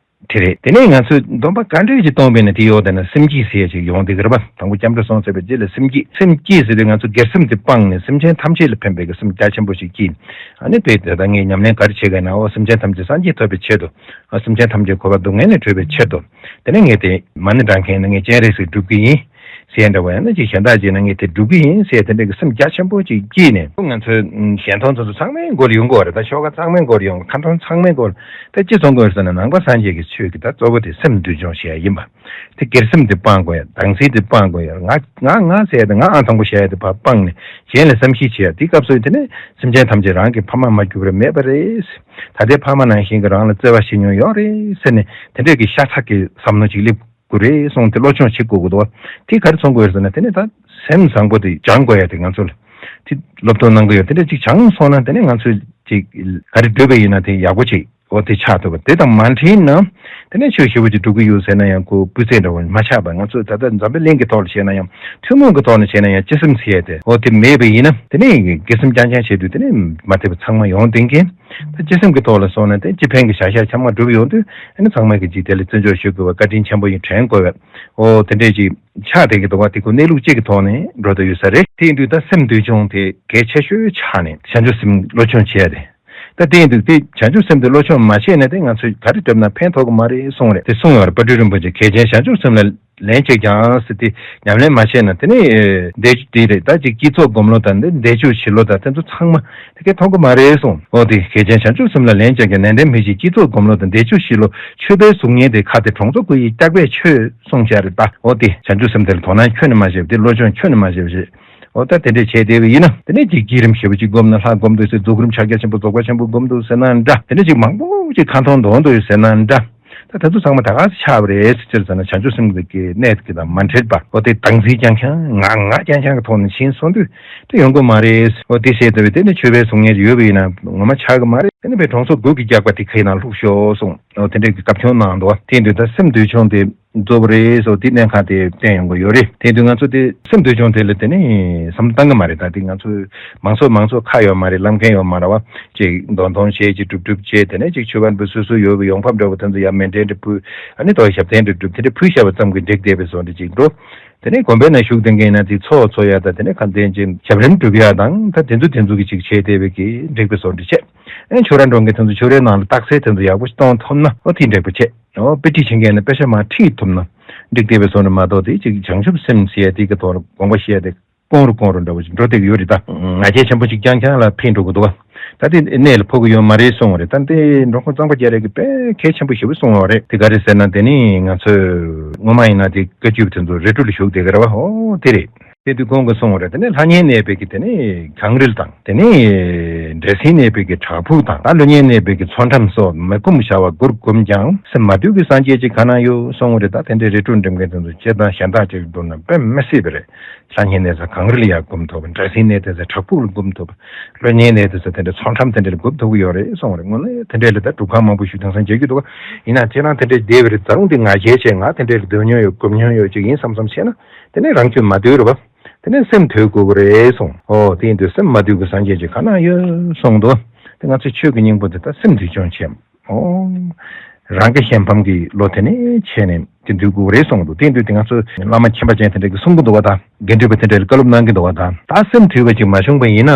དེ་རེད། དེ་ནས་ང་ཚོས་སྡོམ་པ་ག་འདྲས་ཅིག་གཏོང་པས་ན་དེ་ཡོད་དེ་ན་སེམས་བསྐྱེད་ཟེར་ཡ་ཅིག་ཡོང་དེ་གི་རེད་པ། དང་པོ་སྐྱབས་འགྲོ་སོང་ཟེར་བའི་རྗེས་ལ་སེམས་བསྐྱེད། སེམས་བསྐྱེད་ཟེར་དུས་ང་ཚོ་སྒེར་སེམས་དེ་སྤངས་ནས་སེམས་ཅན་ཐམས་ཅད་ལ་ཕན་པའི་གི་སེམས་རྒྱ་ཆེན་པོ་ཞིག་བསྐྱེད། ཨ་ནི་དེ་ད་ལྟ་ངས་ཉམས་ལེན་ག་རེ་བྱེད་དགོས་ན། འོ་སེམས་ཅན་ཐམས་ཅད་སངས་རྒྱས་ཐོབ་པའི་ཆེད་དུ། འོ་སེམས་ཅན་ཐམས་ཅད་འཁོར་བ་སྡུག་བསྔལ་ལས་གྲོལ་བའི་ཆེད་དུ། དེ་ནས་ངས་དེ་མ་ཎི་བགྲང་མཁན་ནི་ངས་སྤྱན་རས་གཟིགས་སྒྲུབ་ཀྱི་ཡིན་ཟེར་འདྲ་བ། ཡང་ན་ཅིག་གཞན་དག་ཅིག་ན་ངས་དེ་སྒྲུབ་ཀྱི་ཡིན་ཟེར་དེ་འདྲ་གི་སེམས་རྒྱ་ཆེན་པོ་ཅིག་བསྐྱེད་ནས། ང་ཚོའི་ཨུམ་གཞན་མཐོང་ཚོ་ཚོ་ཚང་མའི་མགོ་ལ་ཡོང་གི་ཡོད་རེད། ད་ཤོག་ཁ་ཚང་མའི་མགོ་ལ་ཡོང་། ཁ་འཐོར་ཚང་མའི་མགོ་ལ། ད་ཅི་མཚོན་གྱི་ཡོད་ཟེར་ན། ནང་པ་སངས་རྒྱས་ཀྱི་ཆོས་ཀྱི་ད་གཙོ་བོ་དེ་སེམས་འདུལ་སྦྱོང་བྱེད་ཡ་ཡིན་པ། དེ་སྒེར་སེམས་དེ་སྤང་དགོས་ཡ། བདག་འཛིན་དེ་སྤང་དགོས་ཡ། ང་ང་ང་ཟེར་ཡ་དེ་ང་ཨང་དང་པོ་བྱེད་ཡ་དེ་ཕར་སྤངས་ནས་གཞན་ལ་བསམ་ཤེས་བྱེད་ཡ། དེ་སྐབས་སུ་དེ་ནས་སེམས་ཅན་ཐམས་ཅད་རང་གི་ཕ་མ་མ་གྱུར་པར་མེད་པ་རེད། ད་ལྟའི་ཕ་མ་ནང་བཞིན་གྱི་རང་ལ་བརྩེ་བ་བྱེད་མྱོང་ཡོད་རེད་ཟེར་ནས་དེ་འདྲས་ཀྱི་ཤ་ཚ་གི་བསམ་བློ་ཅིག་སླེབས་དགོས་རེད་གསུངས་ཏེ་བློ་སྦྱོང་བྱེད་དགོས་ཀྱི་འདུག་དེ་ག་རེ་མཚོན་དགོས་རེད་ཟེར་ན། དེ་ནས་ད་སེམས་བཟང་པོ་དེ་སྦྱང་དགོས་ཡ་དེ་ང་ཚོ་ལ་དེ་སློབ་སྟོན་གནང་གི་ཡོད། དེ་འདྲ་ཅིག་སྦྱངས་སོང་ན་དེ་ནས་ང་ཚོས་ཅིག་ག་རེ་བསྒྲུབས་པ་ཡིན་ན་དེ་ཡག་པོ་ཅིག་འོ་དེ་ཆགས་ཐུབ་པ། དེ་དང་མ་འཕྲད་ན་དེ་ནས་ཆོས་ཞེ་པོ་ཅིག་སྒྲུབ་ཀྱི་ཡོད་ཟེར་ན་ཡང་ཁོ་སྤུས་ཚད་འདྲ་བོ་མ་ཆགས་པ། ང་ཚོས་ད་ལྟ་འཛམ་བུ་གླིང་གི་ཐོག་ལ་བྱས་ན་ཡང་། ཐུན་མོང་གི་ཐོག་ནས་བྱས་ན་ཡང་སྤྱི་སེམས་ཟེར་ཡ་དེ་འོ་དེ་མེད་པ་ཡིན་ན། དེ་ནས་སྒེར་སེམས་རྐྱང་རྐྱང་བྱས་དུས་དེ་ནས་མ་འཐད་པ་ཚང་མ་ཡོང་བསྡད་མཁན། ད་སྤྱི་སེམས་ཀྱི་ཐོག་ལ་སོང་ན་དེ་སྤྱི་ཕན་གྱི་བྱ་གཞག་ཚང་མ་སྒྲུབ་ཡོང་དུས། ཨ་ནི་ཚང་མས་ཀྱི་ཅིག་དེ་ལ་བརྩི་འཇོག་ཞུ་དགོས་པ། བཀའ་དྲིན་ཆེན་པོ་ཡིན་དྲན་དགོས་པ། འོ་དེ་འདྲས་ཅིག་ཆགས་བསྡད་ཀྱི་འདུག་བ། དེ་ཁོ་གནས་ལུགས་གཅིག་གི་ཐོག་ནས་འགྲོ་བསྡད་ཡོད་ས་རེད། དེ་ཡིན་དུས་ད་སེམས་འདུལ་སྦྱོང་དེ་གལ་ཆེ་ཤོས་ཆགས་ནས་བྱང་ཆུབ་སེམས་བློ་སྦྱོང་བྱེད་ཡ་རེད། ད་དེ་ཡིན་དུས་དེ་བྱང་ཆུབ་སེམས་དེ་བློ་སྦྱོང་མ་བྱས་ན་དེ་ང་ཚོས་ག་རེ་བསྒྲུབས་ན་ཕན་ཐོགས་ཀྱི་མ་རེད་གསུངས་རེད། དེ་གསུངས་ཡོད་རེད། དཔལ་སྤྲུལ་རིན་པོ་ཆེ། གལ་ཆེན་བྱང་ཆུབ་སེམས་ལ་ལན་གཅིག་ཀྱང་ཟེར་ཏེ་ཉམས་ལེན་མ་བྱས་ན། དེ་ནི་འདས་དེ་རེད། ད་ཅིག་དཀྱིལ་ཆོག་སྒོམ་ལུགས་དང་འདས་འདས་ཆོག་གཞི་ལུགས་དང་དེ་ཚོ་ཚང་མ་དེ་གས་མཐོང་གི་མ་རེད་གསུངས། འོ་དེ་གལ་ཆེན་བྱང་ཆུབ་སེམས་ལ་ལན་གཅིག་ཀྱང་ནན་ཏན་མི་བྱེད། དཀྱིལ་ཆོག་སྒོམ་ལུགས་དང་འདས་ཆོག་གཞི་ལུགས། མཆོད་པའི་གཟུགས་བརྙན་དེ་ཁ་དེ་གྲོང་ཚོ་ཀུན་གྱི་སྐྱག་པས་མཆོད་གསུངས་བཞག་རེད། ད་འོ་དེ་བྱང་ཆུབ་སེམས་དེར་དོ་སྣང་ཁྱོན་ནས་མ་བྱས་པ། དེ་བློ་སྦྱོང་ཁྱོན་ནས་མ་བྱས་པ་ཞིག་འོ་ད་དེ་འདྲས་བྱས་བསྡད་པ་ཡིན་ན། དེ་ནས་ཅིག་བསྐྱེད་རིམ་ཞེ་པོ་ཅིག་བསྒོམ་ན་ལྷ་བསྒོམ་འདུག་ཟེར། རྫོགས་རིམ་ཕྱག་རྒྱ་ཆེན་པོ་རྫོགས་པ་ཆེན་པོ་བསྒོམ་འདུག་ཟེར་ན་འདྲ། དེ་འདྲས་ཅིག་མང་པོ་ཅིག་ཁ་མཐོང་འདོན་འདུག་ཟེར་ན་འདྲ། ད་དེ་ཚོ་ཚང་མ་ད་ག་སེ་ཆགས་པ་རེད་ཟེར་ཟེར་ན། བྱང་ཆུབ་སེམས་ཀྱི་གནས་ཀྱི་དང་མ་འཕྲད་པ། འོ་དེ་སྡང་ཚིག་རྐྱང་རྐྱང་ང་ང་རྐྱང་རྐྱང་གི་ཐོག་ནས་ཕྱིན་སོང་དུས་དེ་ཡོང་གི་མ་རེད། འོ་དེ་བཤད་ཚར་བའི་དེ་ནས་ཆོས་པའི་གསུང་མཁན་ཡོད་པ་ཡིན་ན་ངོ་མ་ཆགས་ཀྱི་མ་རེད། དེ་ནས་པའི་གྲོང་ཚོ་དགུ་གི་རྒྱག་པ་དེ་ཁའི་ནང་བླུགས་ཤོག་གསུངས། འོ་དེ་འདྲའི་གི་བཀའ་བཀྱོན་གནང་འདུག་དེ་དུས་ད་སེམས་འདུལ་ཆུང་དེ་རྫོགས་པ་རེད་སོགས་དེ་གནད་འགག་དེ་བསྟན་ཡོང་གི་ཡོད་རེད། དེ་དུས་ང་ཚོ་དེ་སེམས་འདུལ་ཆུང་དེ་ལ་དེ་ནས་བསམ་བློ་བཏང་གི་མ་རེད། ད་དེ་ང་ཚོ་མང་ཚོགས་མང་ཚོགས་ཁ་ཡོད་མ་རེད། ལམ་མཁན་ཡོད་མ་རེད་བ། ཅིག་འདོན་ཐོང་བྱས་ཅིག་སྒྲུབ་སྒྲུབ་བྱས། དེ་ནས་ཅིག་ཆོས་པ་པོ་སོ་སོ་ཡོད་པའི་ཡོང་འབབ་འདྲ་བོ་དེ་ཚོ་ཡར་མཎྜལ་འདྲ་ཕུལ། ཨ་ནི་ཏོག་ཞབས་བརྟན་འདྲ་སྒྲུབ། དེ་འདྲ་ཕུལ་བཞག་པ་ཙམ་གྱིས་འགྲིག་བསྡད་པའི་བཟོ་འདྲ་ཅིག་འགྲོ། དེ་ནས་དགོན་པའི་ནང་བཞུགས་བསྡད་མཁན་ཡིན་ན་དེ་ཚོགས་ཚོགས་ཡ་དང་། དེ་ནས་ཁ་འདོན་ཅིག་ཞབས་རིམ་སྒྲུབ་ཡ་དང་། ད་དེ་ཚོ་དེ་ཚོ་གི་ཅིག་བྱས་བསྡད་པའི་གི་འགྲིག་པའི་བཟོ་འདྲ་བྱས། ཨ་ནི་ཆོས་ར་འགྲོ་མཁན་དེ་ཚོ་ཆོས་རའི་ནང་ལ་རྟགས་གསལ་དེ་ཚོ་ཡག་པོ་ཞིག་གཏོང་ཐུབ་ན། འོ་དེ་འགྲིག་པ་བྱས། འོ་དཔེ་ཁྲིད་བྱེད་མཁན་ཡིན་ན་དཔེ་ཆ་མར་ཁྲིད་ཐུབ་ན་འགྲིག་བསྡད་པའི་བཟོ་འདྲ་མ་གཏོགས། དེ་ཅིག་བྱང་ཆུབ་སེམས་ཟེར་ཡ་དེ་གི་ཐོག་ལ་དགོངས་པ་བཞེས་ཡ་དེ། ཀོང་རུ་ཀོང་རུ་འདྲ་བོ་ཞིག་འགྲོ་བསྡད་ཀྱི་ཡོད་རེད། ད་ང་རྒྱལ་ཆེན་པོ་ཞིག་རྐྱང་རྐྱང་ལ་ཕན་འགྲོ་གི་འདུག་བ། ད་དེ་གནད་ལ་ཕོག་གི་ཡོད་མ་རེད་གསུངས་པ་རེད། ད་འདི་འགྲོ་ཁོང་གཙང་པ་རྒྱ་རས་ཀྱིས་དཔེ་གལ་ཆེན་པོ་ཞེ་པོ་གསུངས་པ་རེད། དེ་ག་རེ་ཟེར་ན། དེ་ནི་ང་ཚོས་སྔོན་མ་ཡིན་ན་དེ་བཀའ་བརྒྱུད་པ་དེ་ཚོ་རི་ཁྲོད་ལ་བཞུགས་བསྡད་ཀྱི་རེད་བ། འོ་དེ་རེད། དེ་དུས་ཁོང་གིས་གསུངས་པ་རེད། དེ་ནི་ལྷ་གཉན་གནས་པའི་གི་དེ་ནི་གངས་རི་དང་། དེ་ནི་འདྲེ་སྲིན་གནས་པའི་གི་བྲག་ཕུག་དང་། ད་ཀླུ་གཉན་གནས་པའི་གི་མཚོ་འགྲམ་སོགས། མི་བསྒོམ་བྱ་བ་དགུར་བསྒོམས་ཀྱང་། སེམས་མ་དུལ་གྱི་སངས་རྒྱས་ཅིག་ག་ན་ཡོད་གསུངས་པ་རེད། ད་དེ་འདྲའི་རི་ཁྲོད་འགྲིམ་མཁན་དེ་ཚོ་སྤྱིར་བཏང་གཞན་དག་ཅིག་བསྡུར་ན་དཔེ་མི་སྲིད་པ་རེད། ལྷ་གཉན་གནས་ས་གངས་རི་ལ་ཡར་སྒོམ་ཐུབ་པ། འདྲེ་སྲིན་གནས་དེ་ས་བྲག་ཕུག་ལ་སྒོམ་ཐུབ་པ། ཀླུ་གཉན་གནས་དེ་ས་དེ་འདྲ་མཚོ་འགྲམ་དེ་འདྲ་ལ་སྒོམ་ཐུབ་ཀྱི་ཡོད་རེད་གསུངས་པ་རེད། དངོས་གནས་དེ་འདྲ་ལ་ད་སྒྲུབ་ཁང་མང་པོ་ཞིག་དེང་སང་མཇལ་རྒྱུ་འདུག་ག་ཡིན་ན་ཁྱེད་རང་དེ་འདྲ་བསྡད་པ་རེད། ད་རུང་དེ་ང་རྒྱལ་ཆེ། ང་དེ་འདྲ་ལ་སྡོད་མྱོང་ཡོད། སྒོམ་མྱོང་ཡོད་ཅིག་ཡིན་བསམ་བསམ་བྱས་ན། དེ་ནས་རང་ཁྱོད་མ་འདུལ་རེད་བ། དེ་ནས་སེམས་འདུལ་དགོས་པ་རེད་གསུངས། ཨོ་དེ་ཡིན་དུས་སེམས་མ་འདུལ་གྱི་སངས་རྒྱས་ཅིག་ག་ན་ཡོད་གསུངས་འདུག་དེ་ང་ཚོའི་ཆོས་ཀྱི་སྙིང་པོ་དེ་ད་སེམས་འདུལ་སྦྱོང་བྱེད། ཨོ། རང་གི་གཞན་ཕམ་གྱི་བློ་དེ་ནས་ཆད་ནས་དེ་འདུལ་དགོས་རེད་གསུངས་འདུག་དེ་འདུལ་དེ་ང་ཚོ་བླ་མ་མཁྱེན་པ་ཅན་དེ་འདྲ་གིས་གསུང་གི་འདུག་བ། ད་དགེ་འདུན་པ་དེ་འདྲ་ལ་བཀའ་སློབ་གནང་གི་འདུག་བ། ད་ད་སེམས་དུལ་བ་ཅིག་མ་བྱུང་པ་ཡིན་ན་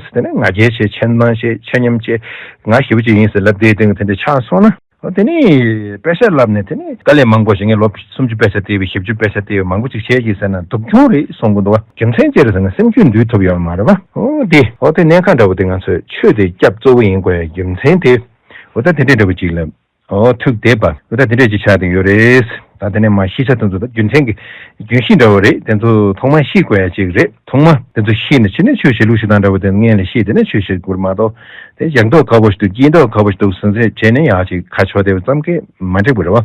ཟེར། དེ་ནས་ང་རྒྱལ་ཆེ། ཆེ་སྣང་ཆེ། ཆེ་ཉམས་ཆེ། ང་ཞེ་པོ་ཅིག་ཡིན་ཟེར་ལབ་བསྡད་དེ་དེ་འདྲ་ཆགས་སོང་ན། འོ་དེ་ནས་དཔེ་ཆ་ལབ་ནས། དེ་ནས་དཀའ་ལས་མང་པོ་ཞིག་ངས་ལོ་སུམ་ཅུ་དཔེ་ཆ་བལྟས་པའི། བཞི་བཅུ་དཔེ་ཆ་བལྟས་པའི། མང་པོ་ཅིག་བྱས་ཀྱིས་ཟེར་ན་སྡུག་གྱོང་རེད་གསུང་གི་འདུག་བ། རྒྱུ་མཚན་ཅི་རེད་ཟེར་ན་སེམས་རྒྱུད་འདུལ་ཐུབ་ཡོད་མ་རེད་བ། འོ་དེ་འོ་དེ་གནད་འགག་འདྲ་བོ་དེ་ང་ཚོས་ཆོས་དེ་སྐྱབས་གཙོ་བོ་ཡིན་དགོས་ཡ་རྒྱུ་མཚན་དེ། འོ་ད་དེ་འདྲའི་འདྲ་བོ་ཅིག་ལ་འོ་ཐུག་བསྡད་པ། འོ་ད་དེ་འདྲས་ཅིག་ཆགས་བསྡད་ཡོད་རེད། ད་དེ་ནས་མ་ཤི་ཆ་དེ་ཚོ་ད་རྒྱུ་མཚན་གྱི་རྒྱུན་ཤེས་འདྲ་བོ་རེད། དེ་ཚོ་ཐོག་མ་ཤེས་དགོས་ཡ་ཅིག་རེད། ཐོག་མ་དེ་ཚོ་ཤེས་ནས་ཕྱི་ནས་ཆོས་བྱེད་ལུགས་ཤིག་དང་འདྲ་བོ་དེ་སྔོན་ལ་ཤེས། དེ་ནས་ཆོས་བྱེད་དགོས་མ་གཏོགས། དེ་ཡག་མདོག་ཁ་པོ་ཞིག་འདུག་སྐྱིད་མདོག་ཁ་པོ་ཞིག་འདུག་ཟེར་ཟེར་བྱས་ནས་ཡག་ཅིག་ཁ་ཕྱོགས་བསྡད་པ་ཙམ་གྱིས་མ་འགྲིག་པ་རེད་བ།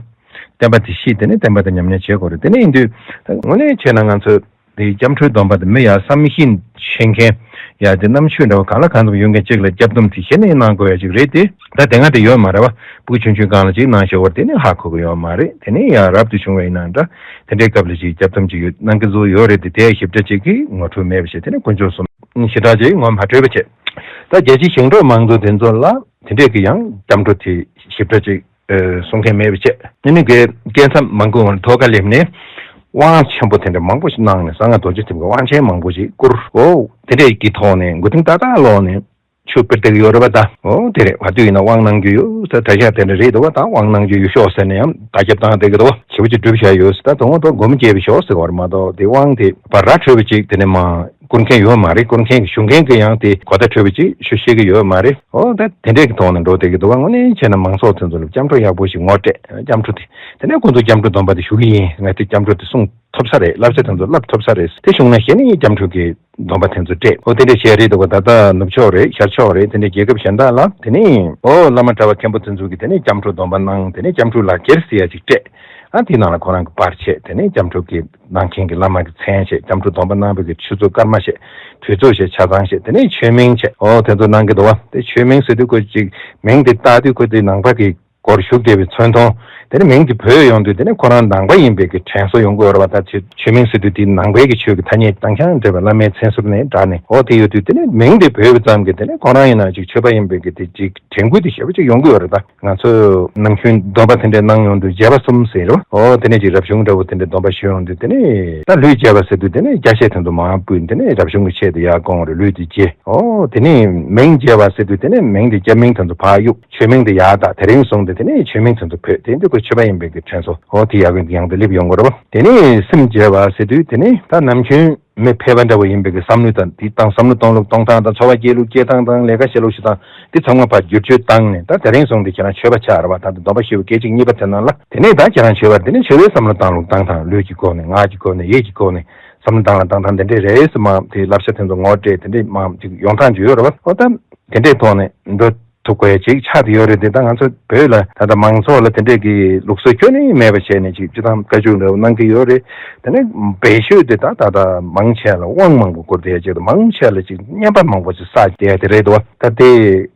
བསྟན་པ་དེ་ཤེས། དེ་ནས་བསྟན་པ་དེ་ཉམས་ལེན་བྱེད་དགོས་རེད། དེ་ནས་ཡིན་དུས་ད་དངོས་གནས་བྱས་ན་ང་ཚོས་དེ་སྐྱབས་འགྲོའི་སྡོམ་པ་དེ་མི་ཡ་བསམ་ཤེས་ཤེས་མཁན་ཡ་དེ་རྣམ་དཔྱོད་འདྲ་བོ་གང་ལ་གང་འཚམ་ཡོད་མཁན་ཅིག་ལ་སྐྱབས་སྡོམ་དེ་གཞི་ནས་གནང་དགོས་ཡ་ཅིག་རེད་དེ། ད་དེ་སྔ་དེ་ཡོད་མ་རེད་བ། སྤུ་གུ་ཆུང་ཆུང་སྒང་ལ་ཅིག་གནང་ཤོག་བར་དེ་ནས་ཧ་གོ་གི་ཡོད་མ་རེད། དེ་ནས་ཡ་རབ་ཏུ་བྱུང་བ་ཡིན་ན་འདྲ། དེ་འདྲའི་སྐབས་ལ་ཅིག་སྐྱབས་སྡོམ་ཅིག་ཡོད་གནང་གི་བཟོ་ཡོད་རེད་དེ། དེ་ཞིབ་ཕྲ་ཅིག་གིས་ངོ་སྤྲོད་མེད་པ་བྱས། དེ་ནས་དཀོན་མཆོག་གསུམ་ཞེ་དྲག་ཅིག་ངོ་མ་སྤྲོད་པ་བྱས། ད་རྒྱལ་སྤྱིའི་ཞིང་འབྲོག་མང་ཚོགས་དེ་ཚོ་ལ་དེ་འདྲས་ཀྱི་ཡང་སྐྱབས་འགྲོ་དེ་ཞིབ་ཕྲ་ཅིག་ཨ། གསུང་མཁན་མེད་པ་བྱས། ཨ་ནི་དགེ་རྒན་ཚང་མང་པོ་ཐོག་ཁ་སླེབས་ནས་དབང་ཆེན་པོ་དེ་འདྲ་མང་པོ་ཞིག་གནང་ནས། གསང་སྔགས་རྡོ་རྗེ་ཐེམ་གྱི་དབང་ཆེན་མང་པོ་ཞིག་བསྐུར། འོ་དེ་འདྲས་ཀྱི་ཐོག་ནས་མགོ་རྟིང་ཏག་ཏག་སློག་ནས་ཆོས་སྤེལ་བསྡད་ཀྱི་ཡོད་རེད་པ། ད་འོ་དེ་རེད། བར་དུ་ཡིན་ན་དབང་གནང་རྒྱུ་ཡོད་ཟེར། གྲྭ་ཤག་དེ་འདྲ་རེད་འདུག་བ། ད་དབང་གནང་རྒྱུ་ཡོད་ཤོག་ཟེར་ནས་ཡང་བརྡ་ཁྱབ་བཏང་བསྡད་ཀྱི་འདུག་བ། ཞེ་པོ་ཅིག་སྒྲུབ་བྱ་ཡོད་ཟེར། ད་དོན་དག་སྒོམ་རྒྱས་པ་ཤོག་ཟེར་བ་རེད་མ་གཏོགས། དེ་དབང་དེ་བར་ར་འཕྲོད་པ་ཅིག་དེ་ནས་མ་བསྐུར་མཁན་ཡོད་མ་རེད། བསྐུར་མཁན་གྱི་ཞུ་མཁན་གྱི་ཡང་དེ་གོ་བརྡ་འཕྲོད་པ་ཅིག་ཞུ་ཤེས་ཀྱི་ཡོད་མ་རེད། འོ་ད་དེ་འདྲས་ཀྱི་ཐོག་ནས་འགྲོ་བསྡད་ཀྱི་འདུག་བ། དངོས་གནས་བྱས་ན་མང་ཚོགས་དེ་ཚོ་ལ་སྐྱབས་འགྲོ་ཡག་པོ་ཞིག་ངོ་སྤྲད། སྐྱབས་འགྲོ་དེ་དེ་ནས་ཁོང་ཚོ་སྐྱབས་འགྲོ་སྡོམ་པ་དེ་ཞུ་གི་ཡིན། ང་དེ་སྐྱབས་འགྲོ་དེ་གསུང་ཐུབ་ས་རེད། བསླབ་བྱ་དེ་ཚོ་བསླབ་ཐུབ་ས་རེད། དེ་བྱུང་ན་གཞི་ནས་སྐྱབས་འགྲོ་གི་སྡོམ་པ་དེ་ཚོ་སྤྲད། འོ་དེ་འདྲ་བྱས་རེད་འདུག་ག་ད་ལྟ་ནུབ་ཕྱོགས་རེད། ཤར་ཕྱོགས་རེད། དེ་འདྲའི་རྒྱལ་ཁབ་གཞན་དག་ལ་དེ་ནས་འོ་བླ་མ་གྲྭ་པ་མཁན་པོ་དེ་ཚོ་གིས་དེ་ནས་སྐྱབས་འགྲོ་སྡོམ་པ་གནང་། དེ་ནས་སྐྱབས་འགྲོ་ལག་འཁྱེར་ཟེར་ཡ་ཅིག་སྤྲད། ཨ་དེའི་ནང་ལ་ཁོ་རང་གི་པར་ཆས། དེ་ནས་སྐྱབས་འགྲོ་གི་གནང་མཁན་གྱི་བླ་མ་གི་མཚན་བྱས། སྐྱབས་འགྲོ་སྡོམ་པ་གནང་བའི་གི་ཆུ་ཚོད་སྐར་མ་བྱས། དུས་ཚོད་བྱས། ཆ་ཚང་བྱས། དེ་ནས་མཆོད་མེ་བྱས། འོ་དེ་ཚོ་གནང་གི་འདུག་བ། དེ་མཆོད་མེ་ཟེར་དུས་ཁོ་ཅིག་མིང་དེ་བཏགས་དུས་ཁོ་དེ་ནང་པ་གི་སྒོར་ཞུགས་བསྡད་པའི་མཚོན་མཐོང་། དེ་ནས་མིང་དེ་བོས་ཡོང་དུས་དེ་ནས་ཁོ་རང་ནང་པ་ཡིན་པའི་གི་དྲན་གསོ་ཡོང་གི་ཡོད་རེད་བ། ད་ཆོས་ཆོས་མིང་ཟེར་དུས་དེ་ནང་པའི་གི་ཆོས་ཀྱི་ཐ་སྙད་དང་རྐྱང་འདྲེས་པ། བླ་མའི་མཚན་ཟུར་ནས་བསྒྲགས་ནས། འོ་དེ་ཡོད་དུས་དེ་ནས་མིང་དེ་བོས་པ་ཙམ་གྱིས་དེ་ནས་ཁོ་རང་ཡིན་ན་ཅིག་ཆོས་པ་ཡིན་པའི་གི་དེ་ཅིག་དྲན་སྐུལ་དེ་ཞེ་པོ་ཅིག་ཡོང་གི་ཡོད་རེད། ད་ང་ཚོས་ནམ་རྒྱུན་སྡོམ་པ་དེ་འདྲ་གནང་ཡོང་དུས་བརྒྱད་པ་གསུམ་ཟེར་རེད་བ། འོ་དེ་ནས་ཅིག་རབ་བྱུང་འདྲ་བོ་དེ་འདྲ་སྡོམ་པ་ཞུ་ཡོང་དུས་དེ་ནས་ད་ལུས་བརྒྱད་པ་ཟེར་དུས་དེ་ནས་རྒྱ་བཤད་དེ་ཚོ་མར་ཕུད། དེ་ནས་རབ་བྱུང་གི་ཆེད་དུ་ཡར་སྐོང་རེད། ལུས་དེ་བརྗེ། འོ་དེ་ནས་མིང་བརྗེ་བ་ཟེར་དུས་དེ་ནས་མིང་དེ་སྐྱབས་མིང་དེ་ཚོ་ཕར་གཡུག་མཆོད་མིང་དེ་ཡར་བཏགས། དེ་རིང་སོང་སྟེ་དེ་ནས་མཆོད་མིང་དེ་ཚོ་བོས། དེ་འདུག་གི་ཆོས་པ་ཡིན་པའི་གི་དྲན་གསོ། འོ་དེ་ཡག་གི་ཡང་དུ་སླེབས་ཡོང་གི་རེད་བ། དེ་ནས་སེམས་བརྗེ་བ་ཟེར་དུས་དེ་ནས་ད་ནམ་རྒྱུན་མི་ཕལ་པ་འདྲ་བོ་ཡིན་པའི་གི་བསམ་བློ་དང་དེ་དང་བསམ་བློ་གཏོང་ལུགས་གཏོང་སྟངས་དང་། འཚོ་བ་སྐྱེལ་ལུགས་སྐྱེལ་སྟངས་དང་། ལས་ཀ་བྱེད་ལུགས་བྱེད་སྟངས་དེ་ཚང་མ་ཕར་བསྒྱུར་བཅོས་བཏང་ནས། ད་དེ་རིང་སོང་སྟེ་ཁྱེད་རང་ཆོས་པ་ཆགས་རེད་བ། ད་ལྟ་སྡོམ་པ་ཞུ་བའི་སྐད་ཅིག་གཉིས་པ་དེ་ནང་ལ། དེ་ནས་ད་ཁྱེད་རང་ཆོས་པར་དེ་ནས་ཆོས་པའི་བསམ་བློ་གཏོང་ལུགས་གཏོང་སྟངས། ལུས་ཀྱི་སྒོ་ནས། ངག་གི་སྒོ་ནས། ཡིད་ཀྱི་སྒོ་ནས། བསམ་བློ་བཏང་ལ་བཏང་སྟངས་དེ་འདྲས་རེད་ཟེར། མ་དེ་བསླབ་བྱ་དེ་ཚོ་ངོ་སྤྲད། དེ་འདྲས་མ་ཅིག་ཡོང་ཐག་ཅིག་ཡོད་རེད་བ། འོ་ད་དེ་འདྲས་ཐོག་ནས་འགྲོ། ཐུབ་དགོས་ཡ་ཅིག་ཆགས་བསྡད་ཡོད་རེད། དེ་ད་ང་ཚོ་བོད་ལ་ད་ལྟ་མང་ཚོགས་ལ་དེ་འདྲས་ཀྱི་ལུགས་སྲོལ་ཁྱོན་ནས་མེད་པ་བྱས་ནས་ཅིག་སྤྱི་བཏང་བཀའ་བཀྱོན་འདྲ་བོ་གནང་གི་ཡོད་རེད། དེ་ནས་བེད་སྤྱོད་དེ་ད་ད་ལྟ་མང་ཆེ་ལ་དབང་མང་པོ་བསྐུར་བསྡད་ཡ་ཅིག་དང་། མང་ཆེ་ལ་ཅིག་བརྙས་པ་མང་པོ་ཅིག་བསགས་བསྡད་ཡ་དེ་རེད་འདུག་བ། ད་དེ་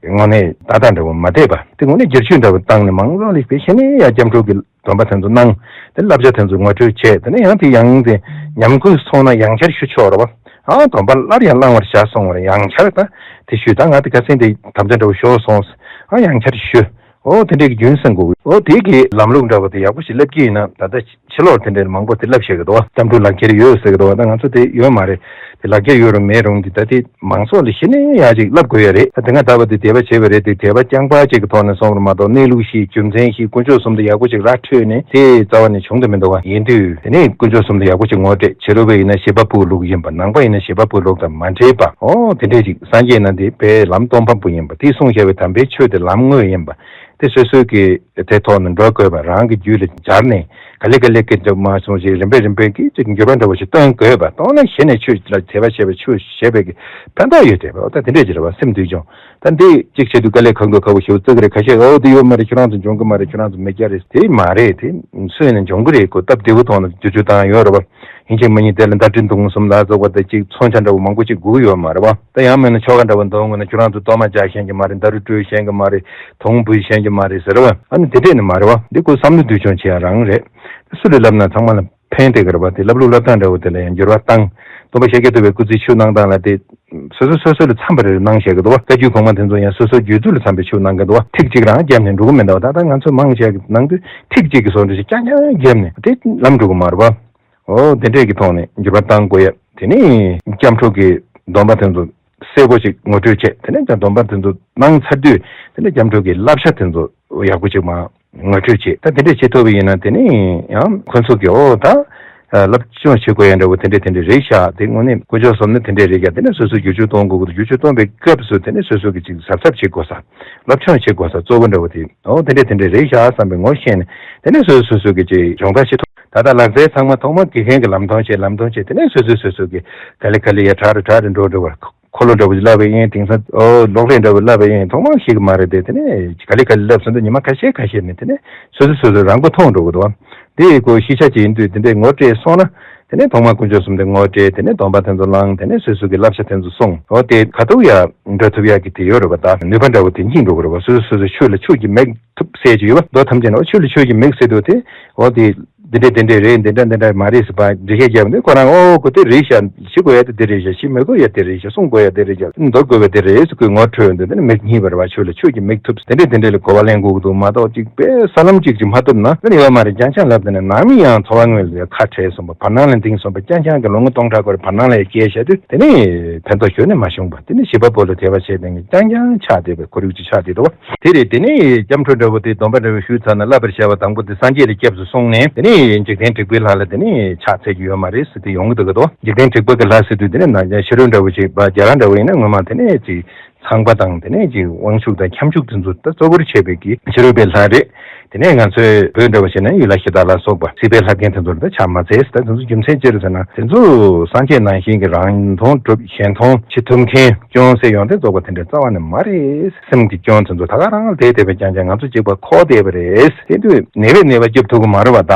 དངོས་གནས་ད་ལྟ་འདྲ་བོ་མ་བསྡད་པ། དེ་དངོས་གནས་བསྒྱུར་བཅོས་འདྲ་བོ་བཏང་ནས་མང་ཚོགས་ལ་དཔེ་གཞི་ནས་ཡ་སྐྱབས་འགྲོ་གི་སྡོམ་པ་དེ་ཚོ་གནང་། དེ་བསླབ་བྱ་དེ་ཚོ་ངོ་སྤྲོད་བྱས། དེ་ནས་ཡང་དེ་ཡང་དེ་ཉམས་རྒུད་སོང་ན་ཡང་བསྐྱར་ཞུ་ཆོག་རེད་བ། ཨ་སྡོམ་པ་སླར་ཡང་བླང་བར་བྱ་གསུངས་པ་རེད། ཡང་བསྐྱར་ད་དེ་ཞུས། ད་ང་དེ་ཁ་སེང་དེ་དམ་བཅའ་འདྲ་བོ་ཤོར་སོང་། ཨ་ཡང་བསྐྱར་ཞུ། ཨོ་དེ་འདྲའི་རྒྱུན་བསྲིང་དགོས། ཨོ་དེ་གི་ལམ་ལུགས་འདྲ་བོ་དེ་ཡག་པོ་ཞིག་སླེབས་ཀྱི་ཡིན་ན། ད་ལྟ་ཕྱི་ལོགས་དེ་འདྲའི་མང་པོ་དེ་སླེབས་བཤད་གི་འདུག་བ། སྐྱབས་འགྲོ་ལག་འཁྱེར་ཡོད་ཟེར་གི་འདུག་བ། ད་ང་ཚོ་དེ་ཡོད་མ་རེད། དེ་ལག་འཁྱེར་ཡོད་རུང་མེད་རུང་དེ་ད་དེ་མང་ཚོགས་ལ་གཞི་ནས་ཡག་ཅིག་བསླབ་དགོས་ཡ་རེད། ད་དེ་སྔ་ད་བར་དེ་དད་པ་བྱས་པ་རེད། དེ་དད་པ་རྐྱང་པ་ཅིག་གི་ཐོག་ནས་སོང་བར་མ་གཏོགས། གནས་ལུགས་ཤེས། རྒྱུ་མཚན་ཤེས། དཀོན་མཆོག་གསུམ་དང་ཡག་པོ་ཅིག་ར་འཕྲོད་ནས་དེ་རྩ་བ་ནས་བྱུང་དུ་མི་འདུག་བ། ཡིན་དུས་དེ་ནས་དཀོན་མཆོག་གསུམ་དང་ཡག་པོ་ཅིག་ངོ་སྤྲད། ཕྱི་རོལ་པ་ཡིན་ན་བྱེད་པ་པོའི་ལུགས་ཡིན་པ། ནང་པ་ཡིན་ན་བྱེད་པ་པོའི་ལུགས་དང་མ་འདྲེས་པ། ཨོ་དེ་འདྲས་ཅིག་སངས་རྒྱས་ན་དེ་དཔེ་ལམ་སྟོང་པ་པོ་ཡིན་པ། དེས་གསུངས་བཞག་པའི་དམ་པའི་ཆོས་དེ་ལམ་དངོས་ཡིན་པ། དེ་སོ་སོའི་གི་དེ་ཐོག་ནས་འགྲོ་དགོས་པ། རང་གི་རྒྱུད་ལ་སྦྱར་ནས་ག་ལེ་ག་ལེ་གི་འགྲོ་མ་སོང་ཞིག་རིམ་པས་རིམ་པས་ཀྱིས་ཅིག་འགྱུར་བ་འདྲ་བོ་ཞིག་སྟོན་དགོས་པ། གཏོང་ན་གཞི་ནས་ཆོས་ལ་དད་པ་བྱས་པའི་ཆོས་བྱས་པའི་གི་ཕན་ཐོགས་ཡོད་དེ། འོ་ད་དེ་འདྲས་ཅིག་རེད་བ། སེམས་འདུལ་སྦྱོང་། ད་འདི་གཅིག་བྱེད་དུས་དཀའ་ལས་ཁག་འགྲོ་ཁག་པོ་ཞེ་པོ་བརྩི་གི་རེད། ཁ་ཤས་ཨོ་འདི་ཡོད་མ་རེད། ཁྱོད་རང་ཚོ་འཇོན་གི་མ་རེད། ཁྱོད་རང་ཚོ་མེད་རྒྱུ་རེད། དེ་མ་རེད། དེ་སུ་ཡིན་ན་འཇོན་གི་རེད། གོ་སྟབས་བདེ་པོ་ཐོག་ནས་བསྒྱུར་བཅོས་བཏང་ཡོད་རེད་བ། ཡིན་གཅིག་མིན་གཉིས་དེ་ལ་ཟླ་སྒྲིལ་འདུག་གསུམ་ལ་སོགས་པ་དེ་གཅིག་མཚོན་ཆ་འདྲ་བོ་མང་པོ་ཅིག་དགོས་ཀྱི་ཡོད་མ་རེད་བ། ད་ཡང་མིན་ན་ཆོ་ག་འདྲ་བོ་འདོན་དགོས་ན་ཁྱོད་རང་ཚོ་གཏོར་མ་རྒྱག་ཤེས་ཀྱི་མ་རེད། ཟླ་རུ་སྤྲོད་ཤེས་ཀྱི་མ་རེད། དུང་འབུད་ཤེས་ཀྱི་མ་རེད་ཟེར་བ། ཨ་ནི་དེ་འདྲས་ནི་མ་རེད་བ། འདི་ཁོ་བསམ་བློ་འདུལ་སྦྱོང་བྱེད་ཡ་རང་རེད། སུ་ལ་བསླབ་ན་ཚང་མ་ལ་ཕན་བདེ་གི་རེད་བ། དེ་བསླབ་ལུགས་བསླབ་སྟངས་འདྲ་བོ་དེ་ལ་ཡང་འགྱུར་བ་བཏང་། སྟོན་པ་ཤཱཀྱ་ཐུབ་པའི་སྐུ་ཚེའི་ཆོས་གནང་སྟངས་ལ་དེ་སོ་སོ་སོ་སོ་ལ་འཚམ་པ་རེ་རེ་གནང་བཞག་གི་འདུག་བ། བཀའ་བརྒྱུད་གོང་མ་དེ་ཚོ་ཡང་སོ་སོ་རྒྱུད་ཚོ་ལ་འཚམ་པའི་ཆོས་གནང་གི་འདུག་བ། ཐིག་གཅིག་རང་བརྒྱབ་ནས་འགྲོ་གི་མི་འདུག་བ། ད་ལྟ་ང་ཚོ་མང་ཆེ་གི་ནང་དུ་ཐིག་གཅིག་གི་བཟོ་འདྲ་ཞིག་རྐྱང་རྐྱང་བརྒྱབ་ནས་དེ་ལམ་འགྲོ་གི་མ་རེད་བ། འོ་དེ་འདྲས་ཀྱི་ཐོག་ནས་འགྱུར་བ་གཏང་དགོས་ཡ། དེ་ནས་སྐྱབས་འགྲོ་གི་སྡོམ་པ་དེ་ཚོ་གསལ་པོ་ཞིག་ངོ་སྤྲོད་བྱས། དེ་ནས་ཀྱང་སྡོམ་པ་དེ་ཚོ་གནང་ཚར་དུས་དེ་ནས་སྐྱབས་འགྲོ་གི་བསླབ་བྱ་དེ་ཚོ་ཡག་པོ་ཞིག་མ་ངོ་སྤྲོད་བྱས། ད་དེ་འདྲས་བྱེད་ཐུབ་པ་ཡིན་ན་དེ་ནས་ཡང་ཁོ་ཚོ་གི་ཨོ་ད་བསླབ་སྦྱོང་བྱེད་དགོས་ཡ་འདྲ་བོ་དེ་འདྲས་དེ་འདྲས་རེད་ཤག་དེ་དངོས་གནས་དཀོན་མཆོག་གསུམ་ནི་དེ་འདྲས་རེད་ཤག་དེ་ནས་སོ་སོ་བསྒྱུར་བཅོས་གཏོང་དགོས་ཀྱི་འདུག་བསྒྱུར་བཅོས་གཏོང་བའི་སྐབས་སུ་དེ་ནས་སོ་སོ་གི་ཅིག་གཟབ་གཟབ་བྱེད་དགོས་ས། སློབ་སྦྱོང་བྱེད་དགོས་ས་གཙོ་བོ་འདྲ་བོ་དེ། ཨོ་དེ་འདྲས་དེ་འདྲས་རེད་ཤག་བསམ་པའི་ངོ་ཤེས་ནས། དེ་ནས་སོ་སོ་སོ་སོ་གི་ཅིག་སྦྱོང་བརྡར་བྱེད་ཐུབ། ད་ལྟ་ལག་རྩལ་ཚང་མ་ཐོག་མར་དགེ་རྒན་གྱི་ལམ་སྟོན་བྱེད། ལམ་སྟོན་བྱེད། དེ་ནས་སོ་སོ་སོ་སོ་གི་ག་ལེ་ག་ལེ་ཡ་དྲག་རེ་དྲག་རེ་འགྲོ་འགྲོ་བར། འཁོར་ལོ་འདྲ་བོ་ཅིག་བསླབ་པ་ཡིན། དེང་སང་ཨོ་གློག་ཀླད་འདྲ་བོ་བསླབ་པ་ཡིན། ཐོག་མར་ཤེས་ཀྱི་མ་རེད་དེ། དེ་ནས་ག་ལེ་ག་ལེ་བསླབ་སོང་དུས་ཉི་མ་ཁ་ཤས་ཁ་ཤས་ནས་དེ་ནས་སོ་སོ་སོ་སོ་རང་མགོ་ཐོན་འགྲོ་གི་འདུག་བ། དེ་ཡི་སྐོར་ཤེས་བྱ་ཅིག་ཡིན་དུས་དེ་འདྲས་ངོ་སྤྲད་སོང་ན། དེ་ནས་ཐོག་མར་དཀོན་མཆོག་གསུམ་དེ་ངོ་སྤྲད། དེ་ནས་སྡོམ་པ་དེ་ཚོ་བླངས། དེ་ནས་སོ་སོ་གི་བསླབ་བྱ་དེ་ཚོ་སྲུང་། འོ་དེ་ག་ཐུབ་ཡ་འགྲོ་ཐུབ་ཡ་གི་དེ་ཡོད་རེད་པ། ད་ནུས་པ་འདྲ་བོ་དེ་སྙིང་འགྲོ་གི་རེད་པ། སོ་སོ་སོ་སོ་ཆོས་ལ་ཆོས་ཀྱི་མིག་ཐུབ་ཟེར་གྱི་ཡོད་པ། མདོ་ཐམས་ཅད་ནང་ཆོས་ལ་ཆོས་ཀྱི་མིག་ཟེར་དུས་དེ། འོ་དེ་འདི་འདྲས་འདི་འདྲས་རེད། འདི་འདྲ་འདི་འདྲ་མ་རེད་ཟེར་བ་འགྲེལ་བཤད་བརྒྱབ་ནས་ཁོ་རང་ཨོ་ཁོ་དེ་རེད་ཤག་ཤེས་དགོས་ཡ་དེ་དེ་རེད་ཤག་ཤེས་མི་དགོས་ཡ་དེ་རེད་ཤག་སྲུང་དགོས་ཡ་དེ་རེད་ཤག་འདོར་དགོས་པ་དེ་རེད་ཟེར་ཁོས་ངོ་འཕྲོད་འདུག་དེ་ནི་མིག་གཉིས་པ་རེད་པ། ཆོས་ལ་ཆོས་ཀྱི་མིག་ཐུབ། དེ་འདྲས་དེ་འདྲས་ལ་གོ་བ་ལེན་དགོས་ཀྱི་འདུག་མ་གཏོགས་ཅིག་པས་ས་ལམ་ཅིག་ཅིག་མ་ཐུབ་ན་དེ་ནི་ཡོད་མ་རེད། རྐྱང་རྐྱང་ལབ་དེ་ནི་ནམ་ཡང་འཚོ་བ་དངོས་ལ་ཁ་བྲལ་སོང་བ། བར་སྣང་ལ་འདིང་སོང་བ། རྐྱང་རྐྱང་གི་ལོ་ངོ་སྟོང་ཕྲག་སྐོར་བར་སྣང་ལ་སྐྱེལ་བྱ་དུས་དེ་ནི་ཕན་ཐོགས་གཞོན་ནས་མ་བྱུང་བ། དེ་ནི་བྱེད་པ་པོ་ལ་དད་པ་བྱས་ཏེ་རྐྱང་རྐྱང་ཆགས་བསྡད་པའི་ཁོར་ཡུག་ཅིག་ཆགས་བསྡད་འདུག་བ། དེ་རེད། དེ་ནས་སྐྱབས་འགྲོ་འདྲ་བོ་དེ་སྡོམ་པ་འདྲ་བོ་ཞུས་ཚར་ན་བསླབ་པར་བྱ་བ་དང་པོ་དེ་སངས་རྒྱས་ལ་སྐྱབས་སུ་སོང་ནས་དེ་ནས་འཇིག་རྟེན་དྲེགས་པའི་ལྷ་ལ་དེ་ནས་ཕྱག་འཚལ་རྒྱུ་ཡོད་མ་རེད་ཟེར་དེ་ཡོང་གི་འདུག་གི་འདུག་འཇིག་རྟེན་དྲེགས་པ་གི་ལྷ་ཟེར་དུས་དེ་ནས་ན་ཕྱི་རོལ་འདྲ་བོ་ཞིག་བ་རྒྱ་གར་འདྲ་བོ་ཡིན་ན་སྔོན་མ་དེ་ནས་ཅིག་ཚངས་པ་དང་དེ་ནས་ཅིག་དབང་ཕྱུག་དང་ཁྱབ་འཇུག་དེ་ཚོ་ད་གཙོ་བོར་བྱས་པའི་གི་ཕྱི་རོལ་པའི་ལྷ་རེད། དེ་ནས་ང་ཚོའི་བོད་འདྲ་བོ་བྱས་ན་ཡུལ་ལྷ་གཞི་བདག་ལ་སོགས་པ་སྲིད་པའི་ལྷ་རྒན་དེ་ཚོར་ད་ཕྱག་མ་འཚལ་ཟེར། ད་དེ་ཚོ་རྒྱུ་མཚན་ཅི་རེད་ཟེར་ན་དེ་ཚོ་སངས་རྒྱས་ནང་བཞིན་གི་རང་མཐོང་གྲུབ་གཞན་མཐོང་བྱེད་ཐུབ་མཁན་སྐྱོན་སེལ་ཡོན་ཏན་རྫོགས་པ་དེ་འདྲ་རྩ་བ་ནས་མ་རེད། སེམས་ཀྱི་སྐྱོན་དེ་ཚོ་ད་ག་རང་ལ་བསྡད་བསྡད་པའི་རྐྱང་རྐྱང་ང་ཚོ་གཅིག་པ་འཁོར་བསྡད་པ་རེད། དེ་དུས་ནད་པས་ནད་པ་སྐྱོབ་ཐུབ་ཀྱི་མ་རེད་བ། ད་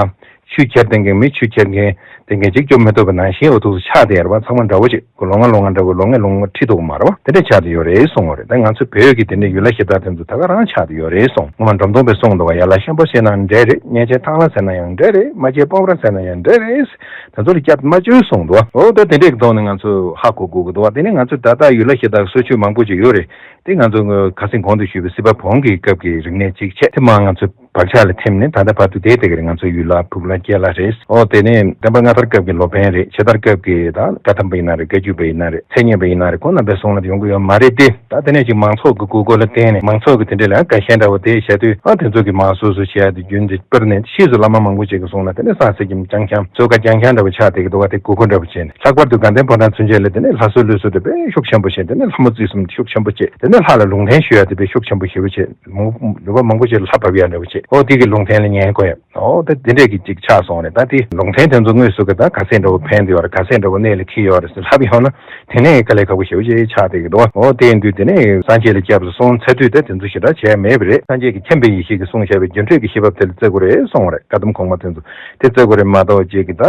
ཆུ་ཁྱེར་བསྡད་མཁན་མི་ཆུ་ཁྱེར་མཁན་དེ་འགན་ཅིག་སྐྱོབ་མི་ཐུབ་པ་ནང་བཞིན་འོ་ཐུག་སུ་ཆགས་བསྡད་ཡོད་རེད་བ། ཚང་མ་འདྲ་བོ་ཅིག་ལོང་བ་ལོང་བ་འདྲ་བོ་ལོང་ངེ་ལོང་བ་ཁྲིད་ཐུབ་ཀྱི་མ་རེད་བ། དེ་འདྲ་ཆགས་བསྡད་ཡོད་རེད་གསུང་བ་རེད། ད་ང་ཚོ་བོད་ཀྱི་དེ་འདྲའི་ཡུལ་ལྷ་གཞི་བདག་དེ་ཚོ་ད་ག་རང་ཆགས་བསྡད་ཡོད་རེད་གསུངས། སྔོན་མ་འབྲོམ་སྟོན་པས་གསུངས་འདུག་བ། ཡ་ལ་ཤམ་པོ་ཟེར་ན་འདྲ་རེད། གཉན་ཆེན་ཐང་ལྷ་ཟེར་ན་ཡང་འདྲ་རེད། རྨ་བྱའི་སྤོམ་ར་ཟེར་ན་ཡང་འདྲ་རེད། དེ་ཚོ་ལ་སྐྱབས་མ་བཅོལ་གསུངས་འདུག་བ། འོ་ད་དེ་འདྲས་ཀྱི་ཐོག་ནས་ང་ཚོ་ཧ་གོ་དགོས་ཀྱི་འདུག་བ། དེ་ནས་ང་ཚོ་ད་ལྟ་ཡུལ་ལྷ་གཞི་བདག་སྲོལ་ཆོས་མང་པོ་ཅིག་ཡོད་རེད། དེ་ང་ཚོ་ཁ་སང་གོང་དུ་ཞུས་པའི་སྲིད་པ་བོན་གྱི་སྐབས་ཀྱི་རིག་གནས་ཅིག་བྱས། དེ་མར་ང་ཚོ་བག་ཆགས་ལ་ཐིམ་ནས་ད་ལྟ་བར་དུ་བསྡད་བསྡད་ཀྱི་རེད། ང་ཚོ་ཡུལ་ལྷ་ཕུག་ལྷ་སྐྱེས་ལྷ་རེད། ཨོ་དེ་ནས་བསྟན་པ་སྔ་དར་སྐབས་ཀྱི་ལོ་པཎ་རེད། ཕྱི་དར་སྐབས་ཀྱི་ད་བཀའ་ཐམ་པ་ཡིན་ན་རེད། བཀའ་བརྒྱུད་པ་ཡིན་ན་རེད། མཚན་སྙན་པ་ཡིན་ན་རེད། ཁོང་རྣམ་པས་གསུང་ལ་ཡོང་གི་ཡོད་མ་རེད་དེ། ད་དེ་ནས་ཅིག་མང་ཚོགས་ཀྱི་དགོས་མཁོ་ལ་བརྟེན་ནས་མང་ཚོགས་ཀྱི་དེ་འདྲས་ལ་དགའ་ཞེན་འདྲ་བོ་དེ་བྱས་དུས། ཨ་དེ་ཚོ་གི་མར་སོ་སོ་བྱེད་ཡ་དེ་རྒྱུན་དེ་སྤེལ་ནས་ཕྱིས་སུ་བླ་མ་མང་པོ་ཅིག་གི་གསུང་ལ་དེ་ནས་སངས་རྒྱས་ཀྱི་རྐྱང་རྐྱང་བཟོ་དཀའ་རྐྱང་རྐྱང་འདྲ་བོ་ཆགས་བསྡད་ཀྱི་འདུག་བ། དེ་དགོས་མཁོ་འདྲ་བོ་བྱས་ནས། ལྷག་པར་དུ་དགའ་ལྡན་ཕོ་བྲང་ཚུན་ཆད་ལ་དེ་ནས་ལྷ་གསོལ་ཀླུ་གསོལ་དེ་དཔེ་ཤུགས་ཆེན་པོ་བྱས། དེ་ནས་ལྷ་མོ་རྩིས་གསུམ་དེ་ཤུགས་ཆེན་པོ་བྱས། དེ་ནས་ལྷ་ལ་ལུང་བསྟན་ཞུ་ཡ་དེ་དཔེ་ཤུགས་ཆེན་པོ་ཞེ་པོ་བྱས། མང་ལུང་པ་མང་པོ་ཅིག་ལ་ལྷ་བབས་ཡ་འདྲ་བོ་བྱས། ཨོ་དེ་གི་ལུང་བསྟན་ལ་ཉན་དགོས་ཡ། ཨོ་ད་དེ་འདྲས་ཀྱི་ཅིག་ཆགས་སོང་རེད། ད་དེ་ལུང་བསྟན་དེ་ཚོ་དངོས་སུ་གི་ད་ག་ཚད་འདྲ་བོ་ཕན་དེ་ཡོད་རེད། ག་ཚད་འདྲ་བོ་གནད་ལ་འཁེལ་ཡོད་རེད་ཟེར་ལབ་ཡོང་ན། དེ་ནས་དཀའ་ལས་ཁག་པོ་ཞེ་པོ་ཅིག་ཆགས་བསྡད་ཀྱི་འདུག་ཨོ་དེ་ཡིན་དུས་དེ་ནས་སངས་རྒྱས་ལ་སྐྱབས་སུ་སོང་ཚར་དུས་ད་དེ་ཚོ་ཞེ་དྲག་བྱས་མེད་པ་རེད། སངས་རྒྱས་ཀྱི་མཁྱེན་པའི་ཡེ་ཤེས་ཀྱིས་གསུངས་བཞག་པའི་རྒྱུ་འབྲས་ཀྱི་ཤེས་རབ་དེ་ལ་བརྩི་དགོས་རེད་གསུངས་པ་རེད། བཀའ་གདམས་གོང་མ་དེ་ཚོ་དེ་བརྩི་དགོས་རེད་མ་གཏོགས། ཅིག་གི་ད་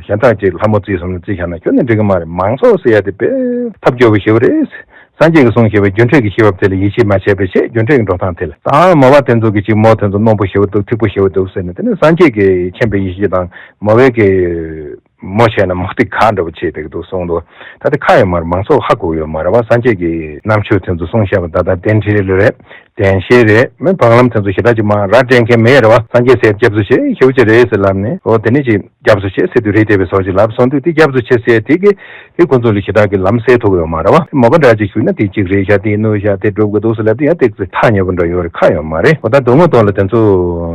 གཞན་དག་ཅིག་ལྷ་མོ་བརྩིས་སོང་ན་བརྩིས་བཞག་ན་ཁྱོན་ནས་འགྲིག་གི་མ་རེད། མང་ཚོགས་ཟེར་ཡ་དེ་དཔེ་ཐབས་སྐྱོ་པོ་ཞེ་པོ་རེད། སངས་རྒྱས་ཀྱིས་གསུངས་བཞག་པའི་རྒྱུ་འབྲས་ཀྱི་ཤེས་རབ་དེ་ལ་ཡིད་ཆེས་མ་བྱས་པའི་ཆེད། རྒྱུ་འབྲས་ཀྱི་འགྲོ་སྟངས་དེ་ལ་ད་མོས་པ་དེ་ཚོ་གི་ཅིག་མོ་དེ་ཚོ་རྣོན་པོ་ཞེ་པོ་འདུག་མཐུག་པོ་ཞེ་པོ་འདུག་ཟེར་ནས། དེ་ནས་སངས་རྒྱས་ཀྱི་མཁྱེན་པའི་ཡེ་ཤེས་དང་མོས་པའི་གི་མོ་བྱས་ན་མོ་ཏིག་ཁ་འདྲ་པོ་བྱས་བསྡད་ཀྱི་འདུག་གསུངས་འདུག་ད་དེ་ཁ་ཡོད་མ་རེད། མང་ཚོགས་ཧ་གོ་གི་ཡོད་མ་རེད་བ། སངས་རྒྱས་ཀྱི་རྣམ་དཔྱོད་དེ་ཚོ་གསུངས་བཞག་པ་ད་ལྟ་བསྟན་འགྲེལ་རེད། བདེན་བཞི་རེད། མི་བང་ལམ་དེ་ཚོ་ཞེ་དྲག་ཅིག་མ་ར་འདྲེན་མཁན་མེད་རེད་བ། སངས་རྒྱས་ཟེར་སྐྱབས་སུ་མཆི་ཞེ་པོ་ཅིག་རེད་ཟེར་ལབ་ནས། ཨོ་དེ་ནས་ཅིག་སྐྱབས་སུ་མཆི་ཟེར་དུས་རེད་དེ་བས་སོགས་ཅིག་ལབ་སོང་དུས། དེ་སྐྱབས་སུ་མཆི་ཟེར་དེ་གི་དེ་ཁོ་ཚོ་ལ་ཞེ་དྲག་གི་ལམ་སེལ་ཐུབ་ཡོད་མ་རེད་བ། མོས་པ་འདྲ་ཅིག་ཞུས་ན་དེ་གཅིག་རེད་ཤག་དེ་གནོད་ཤག་དེ་སྒྲུབ་དགོས་འདུག་ཟེར་ལབ་དུས་ཡང་དེ་ཚོ་ཐག་ཉེ་པོ་འདྲ་ཡོད་རེད། ཁ་ཡོད་མ་རེད། ཨོ་ད་དོན་དངོས་ཐོག་ལ་དེ་ཚོ་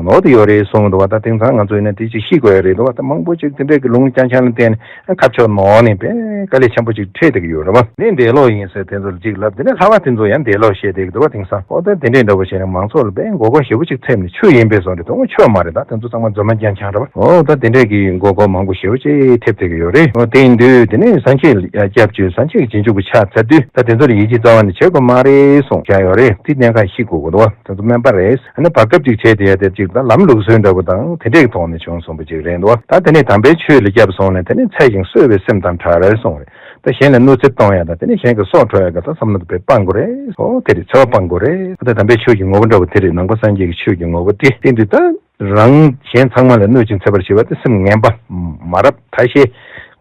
ནོར་དེ་ཡོད་རེད་གསུངས་འདུག་བ། ད་དེང་སང་ང་ཚོ་ཡིན་ན་དེ་ཅིག་ཤེས་དགོས་ཡ་རེད་འདུག་བ། ད་མང་པོ་ཅིག་དེ་འདྲས་ཀྱི་ལུང་རྐྱང་རྐྱང་ལ་བརྟེན་ནས་ཁ་ཕྱོགས་ནོར་ནས་དཔེ་དཀའ་ལས་ཆེན་པོ་ཅིག་འཕྲད་བསྡད་ཀྱི་ཡོད་རེད་བ། ནས་འདས་ལོག་ཡིན་ཟེར་དེ་ཚོ་ལ་ཅིག་ལབ། དེ་ནས་ལྷག་པ་དེ་ཚོ་ཡང་འདས་ལོག་བཤད་བསྡད་ཀྱི་འདུག་བ། དེང་སང་ཨོ་ད་དེ་འདྲས་འདྲ་བོ་བྱས་ནས་མང་ཚོགས་ལ་དཔེ་མགོ་སྐོར་ཞེ་པོ་ཅིག་ཐེབས་ནས། ཆོས་ཡིན་པས་སོང་རེད། དོན་དངོས་ཆོས་མ་རེད། ད་དེ་ཚོ་ཚང་མ་རྫུན་མ་རྐྱང་རྐྱང་རེད་བ། ཨོ་ད་དེ་འདྲས་ཀྱི་མགོ་སྐོར་མང་པོ་ཞེ་པོ་ཅིག་ཐེབས་བསྡད་ཀྱི་ཡོད་རེད། ཨོ་དེ་ཡིན་དུས་དེ་ནས་སངས་རྒྱས་ལ་སྐྱབས་བཅོལ། སངས་རྒྱས་ཀྱི་རྗེས་འཇུག་པ་ཆགས་ཚར་དུས་ད་དེ་ཚོ་ལ་ཡིད་ཆེས་རྩ་བ་ནས་བྱེད་དགོས་མ་རེད་གསུངས་བཞག་ཡོད་རེད། དེ་གནད་འགག་ཤེས་དགོས་ཀྱི་འདུག་བ། དེ་ཚོ་སྨན་པ་རེད། ཨ་ནི་བར་སྐབས་ཅིག་བྱས་དེ་ཡ་དེ་ཅིག་ད་ལམ་ལུགས་སྲོལ་འདྲ་པོ་དང་དེ་འདྲའི་ཐོག་ནས་བྱུང་སོང་པ་ཅིག་རེད་འདུག་ད་དེ་ནས་དམ་པའི་ཆོས་ལ་སྐྱབས་སོང་ནས་དེ་ནས་འཚེ་ཞིང་གསོད་པའི་སེམས་དང་བྲལ་རེད་གསུངས་རེད། ད་གཞན་ལ་གནོད་འཚེ་གཏོང་ཡ་དང་དེ་ནས་གཞན་གྱི་སྲོག་འཕྲོག་ཡ་ག་ད་བསམ་བློ་དེ་དཔེ་སྤང་དགོས་རེད། ཨོ་དེ་རེད། འཚེ་བ་སྤང་དགོས་རེད། ད་དམ་པའི་ཆོས་ཀྱི་ངོ་བོ་འདྲ་པོ་དེ་རེད། ནང་པ་སངས་རྒྱས་ཀྱི་ཆོས་ཀྱི་ངོ་བོ་དེ། དེ་འདི་ད་རང་གཞན་ཚང་མ་ལ་གནོད་ཅིང་འཚེ་བར་བྱེད་པ་དེ་སེམས་ངན་པ་མ་རབས་ཐ་ཤལ།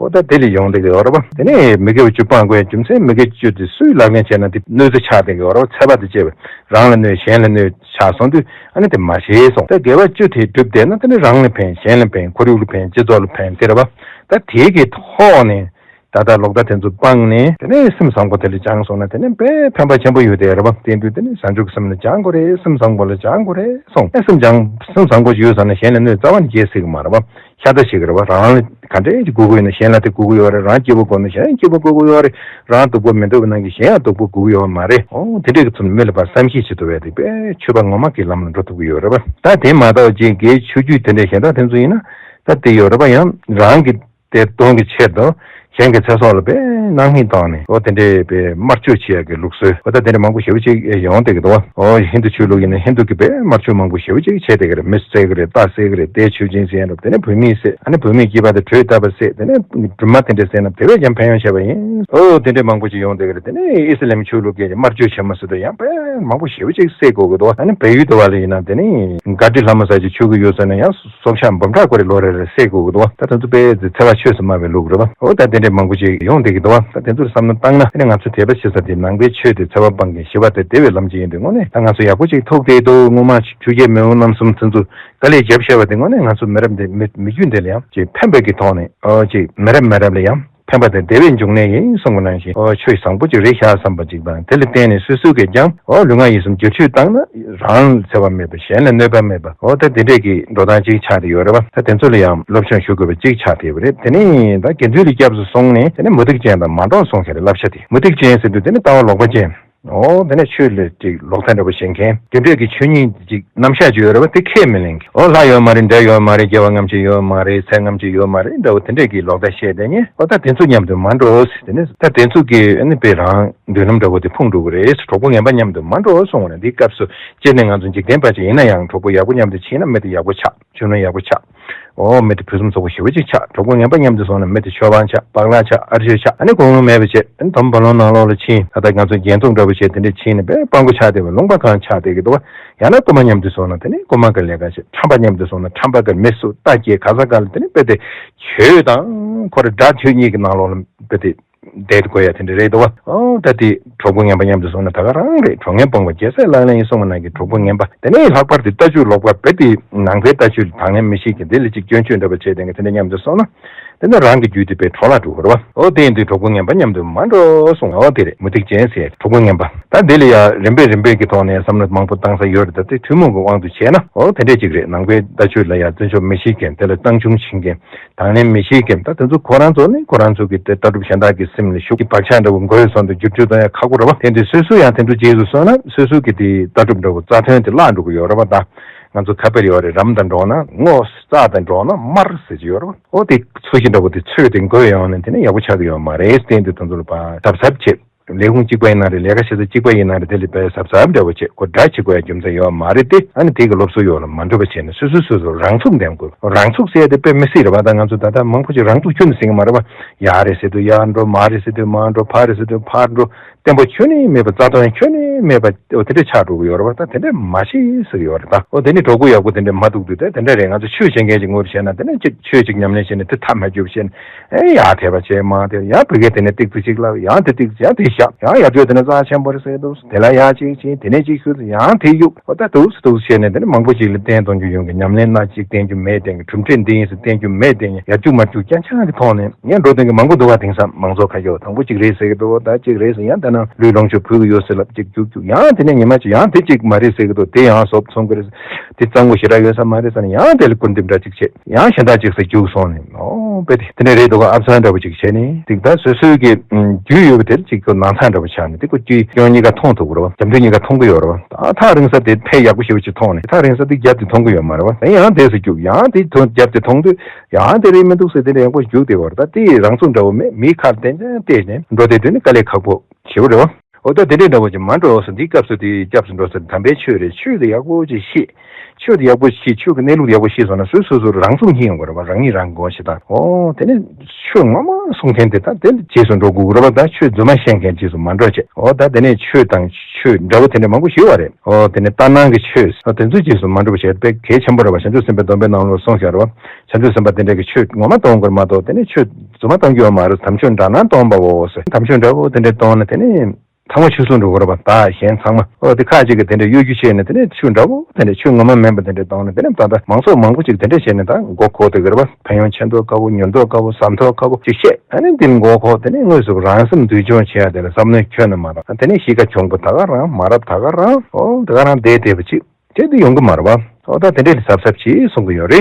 ཨོ་ད་དེ་ལས་ཡོང་བསྡད་ཀྱི་ཡོད་རེད་པ། དེ་ནས་མི་དགེ་བ་བཅུ་སྤང་དགོས་ཡ་རྒྱུ་མཚན། མི་དགེ་བཅུ་དེ་སུས་ལབ་མཁན་བྱས་ན་དེ་གནོད་འཚེ་ཆགས་བསྡད་ཀྱི་ཡོད་རེད་པ། འཚེ་བ་དེ་བྱས་པས་རང་ལ་གནོད་གཞན་ལ་གནོད་ཆགས་སོང་དུས་ཨ་ནི་དེ་མ་བྱེད་གསུངས། ད་དགེ་བ་བཅུ་དེ་བསྒྲུབས་བསྡད་ན་དེ་ནི་རང་ལ་ཕན། གཞན་ལ་ཕན། ཁོར་ཡུག་ལ་ཕན། སྤྱི་ཚོགས་ལ་ཕན། དེ་རེད་པ། ད་དེ་གི་ཐོག་ནས་ད་ལྟ་ལོག་ལྟ་དེ་ཚོ་སྤངས་ནས་དེ་ནས་སེམས་བཟང་པོ་དེ་ལ་སྦྱངས་སོང་ན་དེ་ནས་དཔེ་ཕན་པ་ཆེན་པོ་ཡོད་དེ་རེད་པ། དེ་དུས་དེ་ནས་བྱང་ཆུབ་སེམས་ལ་སྦྱང་དགོས་རེད། སེམས་བཟང་པོ་ལ་སྦྱང་དགོས་རེད་གསུངས། ཨེ་སེམས་སྦྱང་སེམས་བཟང་པོ་ཞིག་ཡོད་ཟེར་ན་གཞན་ལ་གནོད་རྩ་བ་ནས་བྱེད་སྲིད་ཀྱི་མ་རེད་པ། ཤ་ཚ་ཞིག་རེད་པ། རང་ལ་ག་འདྲས་ཀྱི་དགོས་ཀྱི་ཡོད་ན་གཞན་ལ་དེ་དགོས་ཀྱི་ཡོད་རེད། རང་སྐྱིད་པོ་དགོས་ན་གཞན་སྐྱིད་པོ་དགོས་ཀྱི་ཡོད་རེད། རང་སྡུག་པོ་མི་འདོད་པ་ནང་གི་གཞན་ཡང་སྡུག་པོ་དགོས་ཀྱི་ཡོད་མ་རེད། ཨོ་དེ་འདྲས་ཀྱི་ཚུལ་མི་ལ་ཕར་བསམ་ཤེས་བྱེད་ཐུབ་པ་དེ་དཔེ་ཆོས་པ་ངོ་མ་གི་ལམ་ལ་འགྲོ་ཐུབ་ཀྱི་ཡོད་རེད་པ། ད་དེ་མ་གཏོགས་ཅིག་དགེ་བའི་ཆོས་བརྒྱུད་དེ་འདྲས་གཞན་དག་དེ་ཚོ་ཡིན་ན་ད་དེ་ཡོད་རེད་པ། ཡང་རང་གི་དེ་གཏོང་གི་ཆེད་དུ་གཞན་གྱི་ཚེ་སྲོག་ལ་དཔེ་སྣང་མེད་བཏང་ནས་ཨོ་དེ་འདྲའི་དཔེ་དམར་གཅོད་བྱེད་ཡག་གི་ལུགས་སྲོལ་ཨོ་ད་དེ་འདྲ་མང་པོ་ཞེ་པོ་ཅིག་ཡོང་བསྡད་ཀྱི་འདུག་ཨོ་ཧིན་དུ་ཆོས་ལུགས་ཡིན་ན་ཧིན་དུ་གི་དཔེ་དམར་གཅོད་མང་པོ་ཞེ་པོ་ཅིག་བྱས་བསྡད་ཀྱི་རེད། མི་བསད་ཀྱི་རེད། རྟ་བསད་ཀྱི་རེད། དེ་མཆོད་སྦྱིན་བྱེད་ཡ་འདྲ། དེ་ནས་བུད་མེད་བསད། ཨ་ནི་བུད་མེད་སྐྱེས་པ་དེ་གྲོས་བཏབ་པ་བསད། དེ་ནས་སྦྲུམ་མ་དེ་འདྲ་བསད་ན་དེ་བས་ཀྱང་ཕན་ཡོན་ཆེ་བ་ཡིན། ཨོ་དེ་འདྲ་མང་པོ་ཅིག་ཡོང་བསྡད་ཀྱི་རེད། དེ་ནས་ཨི་སི་ལམ་ཆོས་ལུགས་ཀྱི་དམར་གཅོད་བྱེད་མ་ཟེར་དུས་ཡང་དཔེ་མང་པོ་ཞེ་པོ་ཅིག་བསད་དགོས་ཀྱི་འདུག་ཨ་ནི་བལ་ཡུལ་དུ་བ་ལ་ཡིན་ན་དེ་ནས་ག་ཏི་ལྷ་མོ་ཟེར་ཅིག་མཆོད་ཀྱི་ཡོད་ཟེར་ན་ཡང་། སྲོག་ཆགས་འབུམ་ཕྲག་སྐོར་རེ་ལོ་རེ་རེ་བསད་དགོས་ཀྱི་འདུག་ད་དེ་ཚོ་དཔེ་འཚེ་བ་ཆོས་སུ་སྨྲ་བའི་ལུགས་རེད་པ། འོ་ད་དེ་འདྲས་མང་པོ་ཅིག་ཡོང་བསྡད་ཀྱི་འདུག་ད་དེ་ཚོར་བསམ་བློ་བཏང་ན་དེ་ནས་ང་ཚོ་དད་པ་བྱེད་ས་དེ་ནང་པའི་ཆོས་དེ་འཚེ་བ་སྤང་མཁན་ཞི་བ་དང་བདེ་བའི་ལམ་ཅིག་ཡིན་དུས་དངོས་གནས་ད་ང་ཚོ་ཡག་པོ་ཅིག་ཐུག་བསྡད་འདུག་སྔོན་མ་ཆོས་རྒྱལ་མེས་དབོན་རྣམ་གསུམ་དེ་ཚོ་དཀའ་ལས་བརྒྱབ་བཞག་པ་དེ་དངོས་གནས་ང་ཚོ་མི་རབས་འདི་མི་མི་རྒྱུད་འདི་ལ་ཡང་ཅིག་ཕན་པའི་གི་ཐོག་ནས་འོ་ཅིག་མི་རབས་མི་རབས་ལ་ཡང་ཕན་པ་དང་བདེ་བའི་འབྱུང་གནས་ཡིན་གསུངས་པ་ནང་བཞིན། ཨོ་ཆོས་བཟང་པོ་ཅིག་རེད་ཤག་བསམ་པ་ཅིག་དང་། དེ་ལ་བརྟེན་ནས་སོ་སོ་གིས་ཀྱང་ཨོ་ལུས་ངག་ཡིད་གསུམ་བསྒྱུར་བཅོས་བཏང་ན་རང་ལ་འཚེ་བ་མེད་པ། གཞན་ལ་གནོད་པ་མེད་པ། ཨོ་ད་དེ་འདྲས་ཀྱི་འགྲོ་སྟངས་ཅིག་ཆགས་བསྡད་ཡོད་རེད་པ། ད་དེ་ཚོ་ལ་ཡང་སློབ་སྦྱོང་ཞུ་དགོས་པ་ཅིག་ཆགས་བསྡད་ཡོད་རེད། དེ་ནས་ད་དགེ་འདུན་ལ་སྐྱབས་སུ་སོང་ནས་དེ་ནས་མུ་སྟེགས་ཅན་དང་མ་འགྲོགས་གསུངས་བཞག་རེད། བསླབ་བྱ་དེ་མུ་སྟེགས་ཅན་ཟེར་དུས་དེ་ནི་ལྟ་བ་ལོག་པ་ཅན། ཨོ་དེ་ནས་ཆོས་ལ་ཅིག་ལོག་ལྟ་འདྲ་པོ་བྱེད་མཁན། དེ་འདྲས་ཀྱི་ཆོས་ཉིད་ཅིག་རྣམ་གཞག་ཅིག་ཡོད་རེད་པ། དེ་ཁས་མི་ལེན་མཁན། ཨོ་ལྷ་ཡོད་མ་རེད། འདྲེ་ཡོད་མ་རེད། སྐྱེ་བ་སྔ་ཕྱི་ཡོད་མ་རེད། ཚེ་སྔ་ཕྱི་ཡོད་མ་རེད་འདྲ་པོ་དེ་འདྲས་ཀྱི་ལོག་ལྟ་བཤད་བསྡད་མཁན། ཨོ་ད་དེ་ཚོ་མཉམ་དུ་མ་འགྲོ་ཟེར། དེ་ནས་ད་དེ་ཚོ་གི་ཨ་ནི་དཔེ་རང་མདུན་ལམ་འདྲ་པོ་དེ་ཕུང་འགྲོ་གི་རེད། གྲོགས་པོ་ངན་པ་མཉམ་དུ་མ་འགྲོ་གསུངས་པ་རེད། འདིའི་སྐབས་སུ་སྤྱིར་ནས་ང་ཚོ་འཇིག་རྟེན་པ་ཅིག་ཡིན་ན་ཡང་གྲོགས་པོ་ཡག་པོ་མཉམ་དུ་ཕྱིན་ན་མི་དེ་ཡག་པོ་ཆགས། ཆུང་ནས་ཡག་པོ་ཆགས། ཨོ་མི་དེ་ཕུན་སུམ་ཚོགས་པོ་ཞེ་པོ་ཅིག་ཆགས། གྲོགས་པོ་ངན་པ་མཉམ་དུ་སོང་ན་མི་དེ་ཆོས་པ་ཆགས། སྤག་ལག་ཆགས། ཨ་ཤོད་ཆགས། ཨ་ནི་གོང་རིམ་མེད་པ་བྱས། ཨ་ནི་དོམ་བུ་ལོང་ནང་ལོགས་ལ་ཕྱིན། ད་ལྟ་ང་ཚོ་རྒྱན་འཛུགས་འདྲ་པོ་བྱས། དེ་འདྲས་ཕྱིན་ནས་དཔེ་སྤྲང་པོ་ཆགས་བསྡད་པ་ལུང་པ་གང་ཆགས་བསྡད་ཀྱི་འདུག་བ། ཡང་ན་རྐུན་མ་མཉམ་དུ་སོང་ན་དེ་ནི་རྐུན་མ་གི་ལས་ཀ་བྱེད། ཁྲམ་པ་མཉམ་དུ་སོང་ན་ཁྲམ་པ་གི་མི་གསོད་རྟ་བསྐྱེལ། ག་ས་ག་ལ་དེ་ནི་དཔེ་དེ་ཆོས་དང་ཁོ་ར་དགྲ་ཆོས་གཉིས་ཀྱི་ནང་ལོགས་ལ་དཔེ་དེ་བསྡད་དགོས་ཡ་དེ་འདྲ་རེད་འདུག་བ། ཨོ་ད་དེ་གྲོགས་པོ་ངན་པ་མཉམ་དུ་སོང་ན་ད་ག་རང་རེད། གྲོགས་ངན་སྤོང་བ་རྒྱལ་སྲས་ལག་ལེན་ཡིན་གསུངས་པ་ནང་གི་གྲོགས་པོ་ངན་པ། དེ་ནས་ལྷག་པར་དུ་ལྟ་སྤྱོད་ལོག་པ་དཔེ་དེ་ནང་པའི་ལྟ་སྤྱོད་དང་ལེན་མི་ཤེས་མཁན་དེ་ལ་ཅིག་སྐྱོན་བརྗོད་འདྲ་པོ་བྱས་དེ་འདྲས་མཉམ་དུ་སོང་ན། དེ་ནས་རང་གི་རྒྱུད་དེ་དཔེ་འཕྲོ་བརླག་འགྲོ་གི་རེད་བ། ཨོ་དེ་ཡིན་དུས་གྲོགས་པོ་ངན་པ་མཉམ་དུ་མ་འགྲོ་གསུངས། ཨོ་དེ་རེད། མུ་སྟེགས་ཅན་ཟེར་གྲོགས་པོ་ངན་པ། ད་འདི་ལ་ཡང་རིམ་པས་རིམ་པས་ཀྱི་ཐོག་ནས་བསམ་བློ་མང་པོ་བཏང་ས་ཡོད་རེད། ད་དེ་ཐུན་མོང་གི་དབང་དུ་བྱས་ན་ཨོ་དེ་འདྲས་ཅིག་རེད། ནང་པའི་ལྟ་སྤྱོད་ལ་ཡང་བརྩི་འཇོག་མི་ཤེས་མཁན། དེ་ལ་སྤྲང་ཆུང་བྱེད་མཁན། དང་ལེན་མི་ཤེས་མཁན། ད་དེ་ཚོ་ཁོ་རང་ཚོ་ནི་ཁོ་རང་ཚོ་གི་དེ་ལྟ་གྲུབ་གཞན་དག་གི་སེམས་ལ་ཞུགས་ཀྱི་བག་ཆགས་འདྲ་བོ་འགོས་སོང་དུས་བསྒྱུར་བཅོས་གཏོང་ཡ་ཁག་པོ་རེད་བ། དེ་འདྲས་སོ་སོ་ཡང་དེ་འདྲ་རྗེས་སུ་སོང་ན་སོ་སོ་གི་དེ་ལྟ་གྲུབ་འདྲ་བོ་རྩ་དོན་དེ་བརླག་འགྲོ་གི་ཡོད་རེད་བ། ད། ང་ཚོ་ཁ་དཔེར་ཡོད་རེད། རམ་དང་འགྲོགས་ན་སྔོ། རྩྭ་དང་འགྲོགས་ན་དམར་ཟེར་གྱི་ཡོད་རེད་བ། འོ་དེ་ཚོས་གཞི་འདྲ་པོ་དེ་ཚོས་དེ་འགོས་ཡོང་ནས་དེ་ནས་ཡག་པོ་ཆགས་ཀྱི་ཡོད་མ་རེད། བསྟན་དུ་དེ་ཚོ་ལ་ཕར་གཟབ་གཟབ་བྱེད། ལས་ཁུངས་གཅིག་པ་ཡིན་ན་རེད། ལས་ཀ་བྱེད་ས་གཅིག་པ་ཡིན་ན་རེད། དེ་ལ་དཔེ་གཟབ་གཟབ་འདྲ་པོ་བྱེད་དགོས། དགྲ་བྱེད་དགོས་ཡ་རྒྱུ་མཚན་ཡོད་མ་རེད་དེ། ཨ་ནི་དེ་གི་སློབ་གསོ་ཡོད་ལ་མ་འགྲོ་བ་བྱས་ནས་སོ་སོ་སོ་སོ་རང་ཚུགས་འདེམས་དགོས། རང་ཚུགས་ཟེར་ཡ་དེ་དཔེ་མི་སྲིད་རེད་བ། ད་ང་ཚོ་ད་ལྟ་མང་པོ་ཅིག་རང་ཚུགས་ཁྱོན་ནས་ཟིན་གི་མ་རེད་བ། ཡར་རེད་ཟེར་དུས་ཡར་འགྲོ། མར་རེད་ཟེར་དུས་མར་འགྲོ། ཕར་རེད་ཟེར་དུས་ཕར་འགྲོ། བརྟན་པོ་ཁྱོན་ནས་མེད་པ། རྩ་དོན་ཁྱོན་ནས་མེད་པ། འོ་དེ་འདྲ་ཆགས་འགྲོ་གི་ཡོད་རེད་བ། ད་དེ་འདྲ་མ་བྱེད་ཟེར་གི་ཡོད་རེད། ད་འོ་དེ་ནི་གྲོགས་པོ་ཡག་པོ་དེ་འདྲ་མ་ཐུག་དུས་ད་དེ་འདྲ་རེད། ང་ཚོ་ཆོས་བྱེད་མཁན་ཅིག་ངོ་བཤད་ན་དེ་ནི་ཅིག་ཆོས་ཅིག་ཉམས་ལེན་བྱས་ནས་དེ་ཐབས་མ་བརྒྱབ་བྱས་ནས། ཨེ་ཡར་དེད་པ་བྱས། མར་དེད། ཡང་ཕ་གིར་དེ་ནས་ཏིག་ཙི་ཅིག་ལབ། ཡང་དེ་ཏིག་ཙི། ཡང་དེ་བཞག་ཡང་ཡར་ཚོས་དེ་ནས་རྩ་ཆེན་པོ་རེད་ཟེར་འདུག་དེ་ལ་ཡར་ཅིག་བྱས། དེ་ནས་ཅིག་ཞུ། ཡང་དེ་གཡུག་འོ་ད་འདུག་སེ་འདུག་སེ་བྱས་ནས་དེ་ནས་མང་པོ་ཅིག་ལ་བསྟན་གཏོང་རྒྱུ་ཡོང་གི། ཉམས་ལེན་གནང་ཅིག་བསྟན་རྒྱུ་མེད། བསྟན་གྱི་གྲུབ་འབྲས་འདི་ཡིན་ཟེར་བསྟན་རྒྱུ་མེད། བསྟན་ཡག་རྒྱུ་མ་རྒྱུ་རྐྱང་རྐྱང་གི་ཐོག་ནས་ཡང་འགྲོ་དོན་གྱི་མང་པོ་འདུག་བ། དེང་སང་མང་ཚོགས་ཁ་ཤས་དང་པོ་གཅིག་རེད་ཟེར་གི་འདུག་ད་གཅིག་རེད་ཟེར། ཡང་དེ་ན་ལུས་ལོངས་སྤྱོད་ཕུལ་གི་ཡོད་ཟེར་ལབ། གཅིག་རྒྱུག་རྒྱུག་ཡང་དེ་ནས་ཉི་མ་གཅིག་ཡང་དེ་གཅིག་མ་རེད་ཟེར་གི་འདུག་དེ་ཡང་སོབ་ཚོང་གི་རེད། དེ་གཙང་པོ་ཞེ་དྲག་ཡོད་ས་མ་རེད་ཟེར་ནས་ཡང་དེ་ལ་སྐུར་འདེབས་འདྲ་གཅིག་བྱས། ཡང་གཞན་དག་ཅིག་ཟེར་རྒྱུགས་སོང་ནས། ཨོ་དཔེ་དེ་དེ་འདྲ་རེད་འདུག་ཨབ་སང་འདྲ་པོ་ཅིག་བྱས་ནས། ཏིག་ད་སོ་སོའི་གི་རྒྱུས་ཡོད་པ་དེར་ཅིག་ཁོ་ནང་ཚང་འདྲ་པོ་ཆགས་ནས། དེ་ཁོ་རྒྱུས་སྐྱོན་གཉིས་ཀ་མཐོང་ཐུབ་ཀྱི་རེད་བ། འཛམ་བུ་གཉིས་ཀ་མཐོང་གི་ཡོད་རེད་བ། ད་ཐག་རིང་ས་དེ་ཕན་ཡག་པོ་ཞེ་པོ་ཅིག་མཐོང་ནས། ཐག་རིང་ས་དེ་རྒྱབ་དེ་མཐོང་གི་ཡོད་མ་རེད་བ། ད་ཡང་དེ་ཟེར་རྒྱུགས། ཡང་དེ་ཐོན། རྒྱབ་དེ་མཐོང་དུས་ཡང་དེ་རེད་མི་འདུག་ཟེར། དེ་འདྲ་ཡང་ཁོ་རྒྱུགས་དེ་བར། ད་དེ་རང་ཚུགས་འདྲ་པོ་མེད། མིའི་ཁར་བསྟན་བསྟན་ནས་འགྲོ་དེ་དུས་ནི་དཀའ་ལས་ཁག་པོ་ཞེ་པོ་རེད་བ། འོ་ད་དེ་འདྲའི་འདྲ་པོ་ཅིག་མ་འགྲོ་ཟེར། འདིའི་སྐབས་སུ་དེ་སྐྱབས་སུ་འགྲོ་ཟེར། དམ་པའི་ཆོས་རེད། ཆོས་དེ་ཡག་པོ་ཅིག་ཤེས། ཆོས་དེ་ཡག་པོ་ཤེས། ཆོས་ཀྱི་གནས་ལུགས་ཡག་པོ་ཤེས་སོང་ན་སོ་སོ་སོ་རང་ཚུགས་རྙེད་ཡོང་གི་རེད་བ། རང་ཉིད་རང་མགོ་ཞེ་དྲག་འོ་དེ་ནི་ཆོས་ངོ་མ་གསུང་མཁན་དེ་ད་དེ་རྗེས་སུ་འགྲོ་དགོས་ཀྱི་རེད་བ། ད་ཆོས་རྫུན་མ་བཤད་མཁན་རྗེས་སུ་མ་འགྲོ་བྱས། འོ་ད་དེ་ནས་ཆོས་དང་ཆོས་འདྲ་པོ་དེ་འདྲ་མང་པོ་ཞིག་ཡོད་རེད། འོ་དེ་ནས་ལྟར་སྣང་གི་ཆོས། འོ་དེ་ཚོའི་རྗེས་སུ་མ་འགྲོ་བ་བྱས་དཔེ་གལ་ཆེན་པོ་རེད་བ། བྱང་ཆུབ་སེམས་དཔའི་སྡོམ་པའི་ནང་ལོགས་གསུངས་བཞག་རེད་བ། བྱང་ཆུབ་སེམས་དཔའ་དེ་འདྲ་གི་ཆོས་ངོ་མ་གཏོང་དགོས་མ་གཏོགས། དེ་ནས་ཆོས་རྫུན་མ་གཏོང་རྒྱུ་ཡོད་མ་རེད། དམ་ཆོས་འདྲ་སྣང་གཏོང་བའོ་ཟེར། དམ་ཆོས་འདྲ་པོ་དེ་འདྲ་གཏོང་ན་དེ་ནས་ཚང་མ་ཆོས་སྲུང་འགྲོ་གི་རེད་བ། བདག་གཞན་ཚང་མ། འོ་དེ་ཁ་ཅིག་གིས་དེ་འདྲ་གཡོ་སྒྱུ་བྱས་ནས་དེ་ནས་ཆོས་འདྲ་པོ་དེ་འདྲ་ཆོས་ངོ་མ་མིན་པ་དེ་འདྲ་གཏོང་ན། དེ་ནས་ད་ལྟ་མང་ཚོགས་མང་པོ་ཅིག་དེ་འདྲ་བྱས་ནས་ད་མགོ་འཁོར་བསྡད་ཀྱི་རེད་བ། ཕན་ཡོན་ཆེ་མདོག་ཁ་པོ། ཉུང་མདོག་ཁ་པོ། ཟབ་མདོག་ཁ་པོ་ཅིག་བཤད། ཨ་ནི་དེ་མགོ་འཁོར། དེ་ནས་དངོས་སུ་རང་སེམས་འདུལ་སྦྱོང་བྱེད་ཡ་དེ་ལ་བསམ་བློའི་ཁྱོན་ནས་མ་གཏོགས། དེ་ནས་གཤིས་ཀ་གྱོང་པོ་ད་ག་རང་། མ་རབས་ད་ག་རང་། འོ་ད་ག་རང་བསྡད་བསྡད་པ་ཅིག་དེ་འདི་ཡོང་གི་མ་རེད་བ། འོ་ད་དེ་འདྲས་ལ་གཟབ་གཟབ་བྱེད་གསུང་གི་ཡོད་རེད།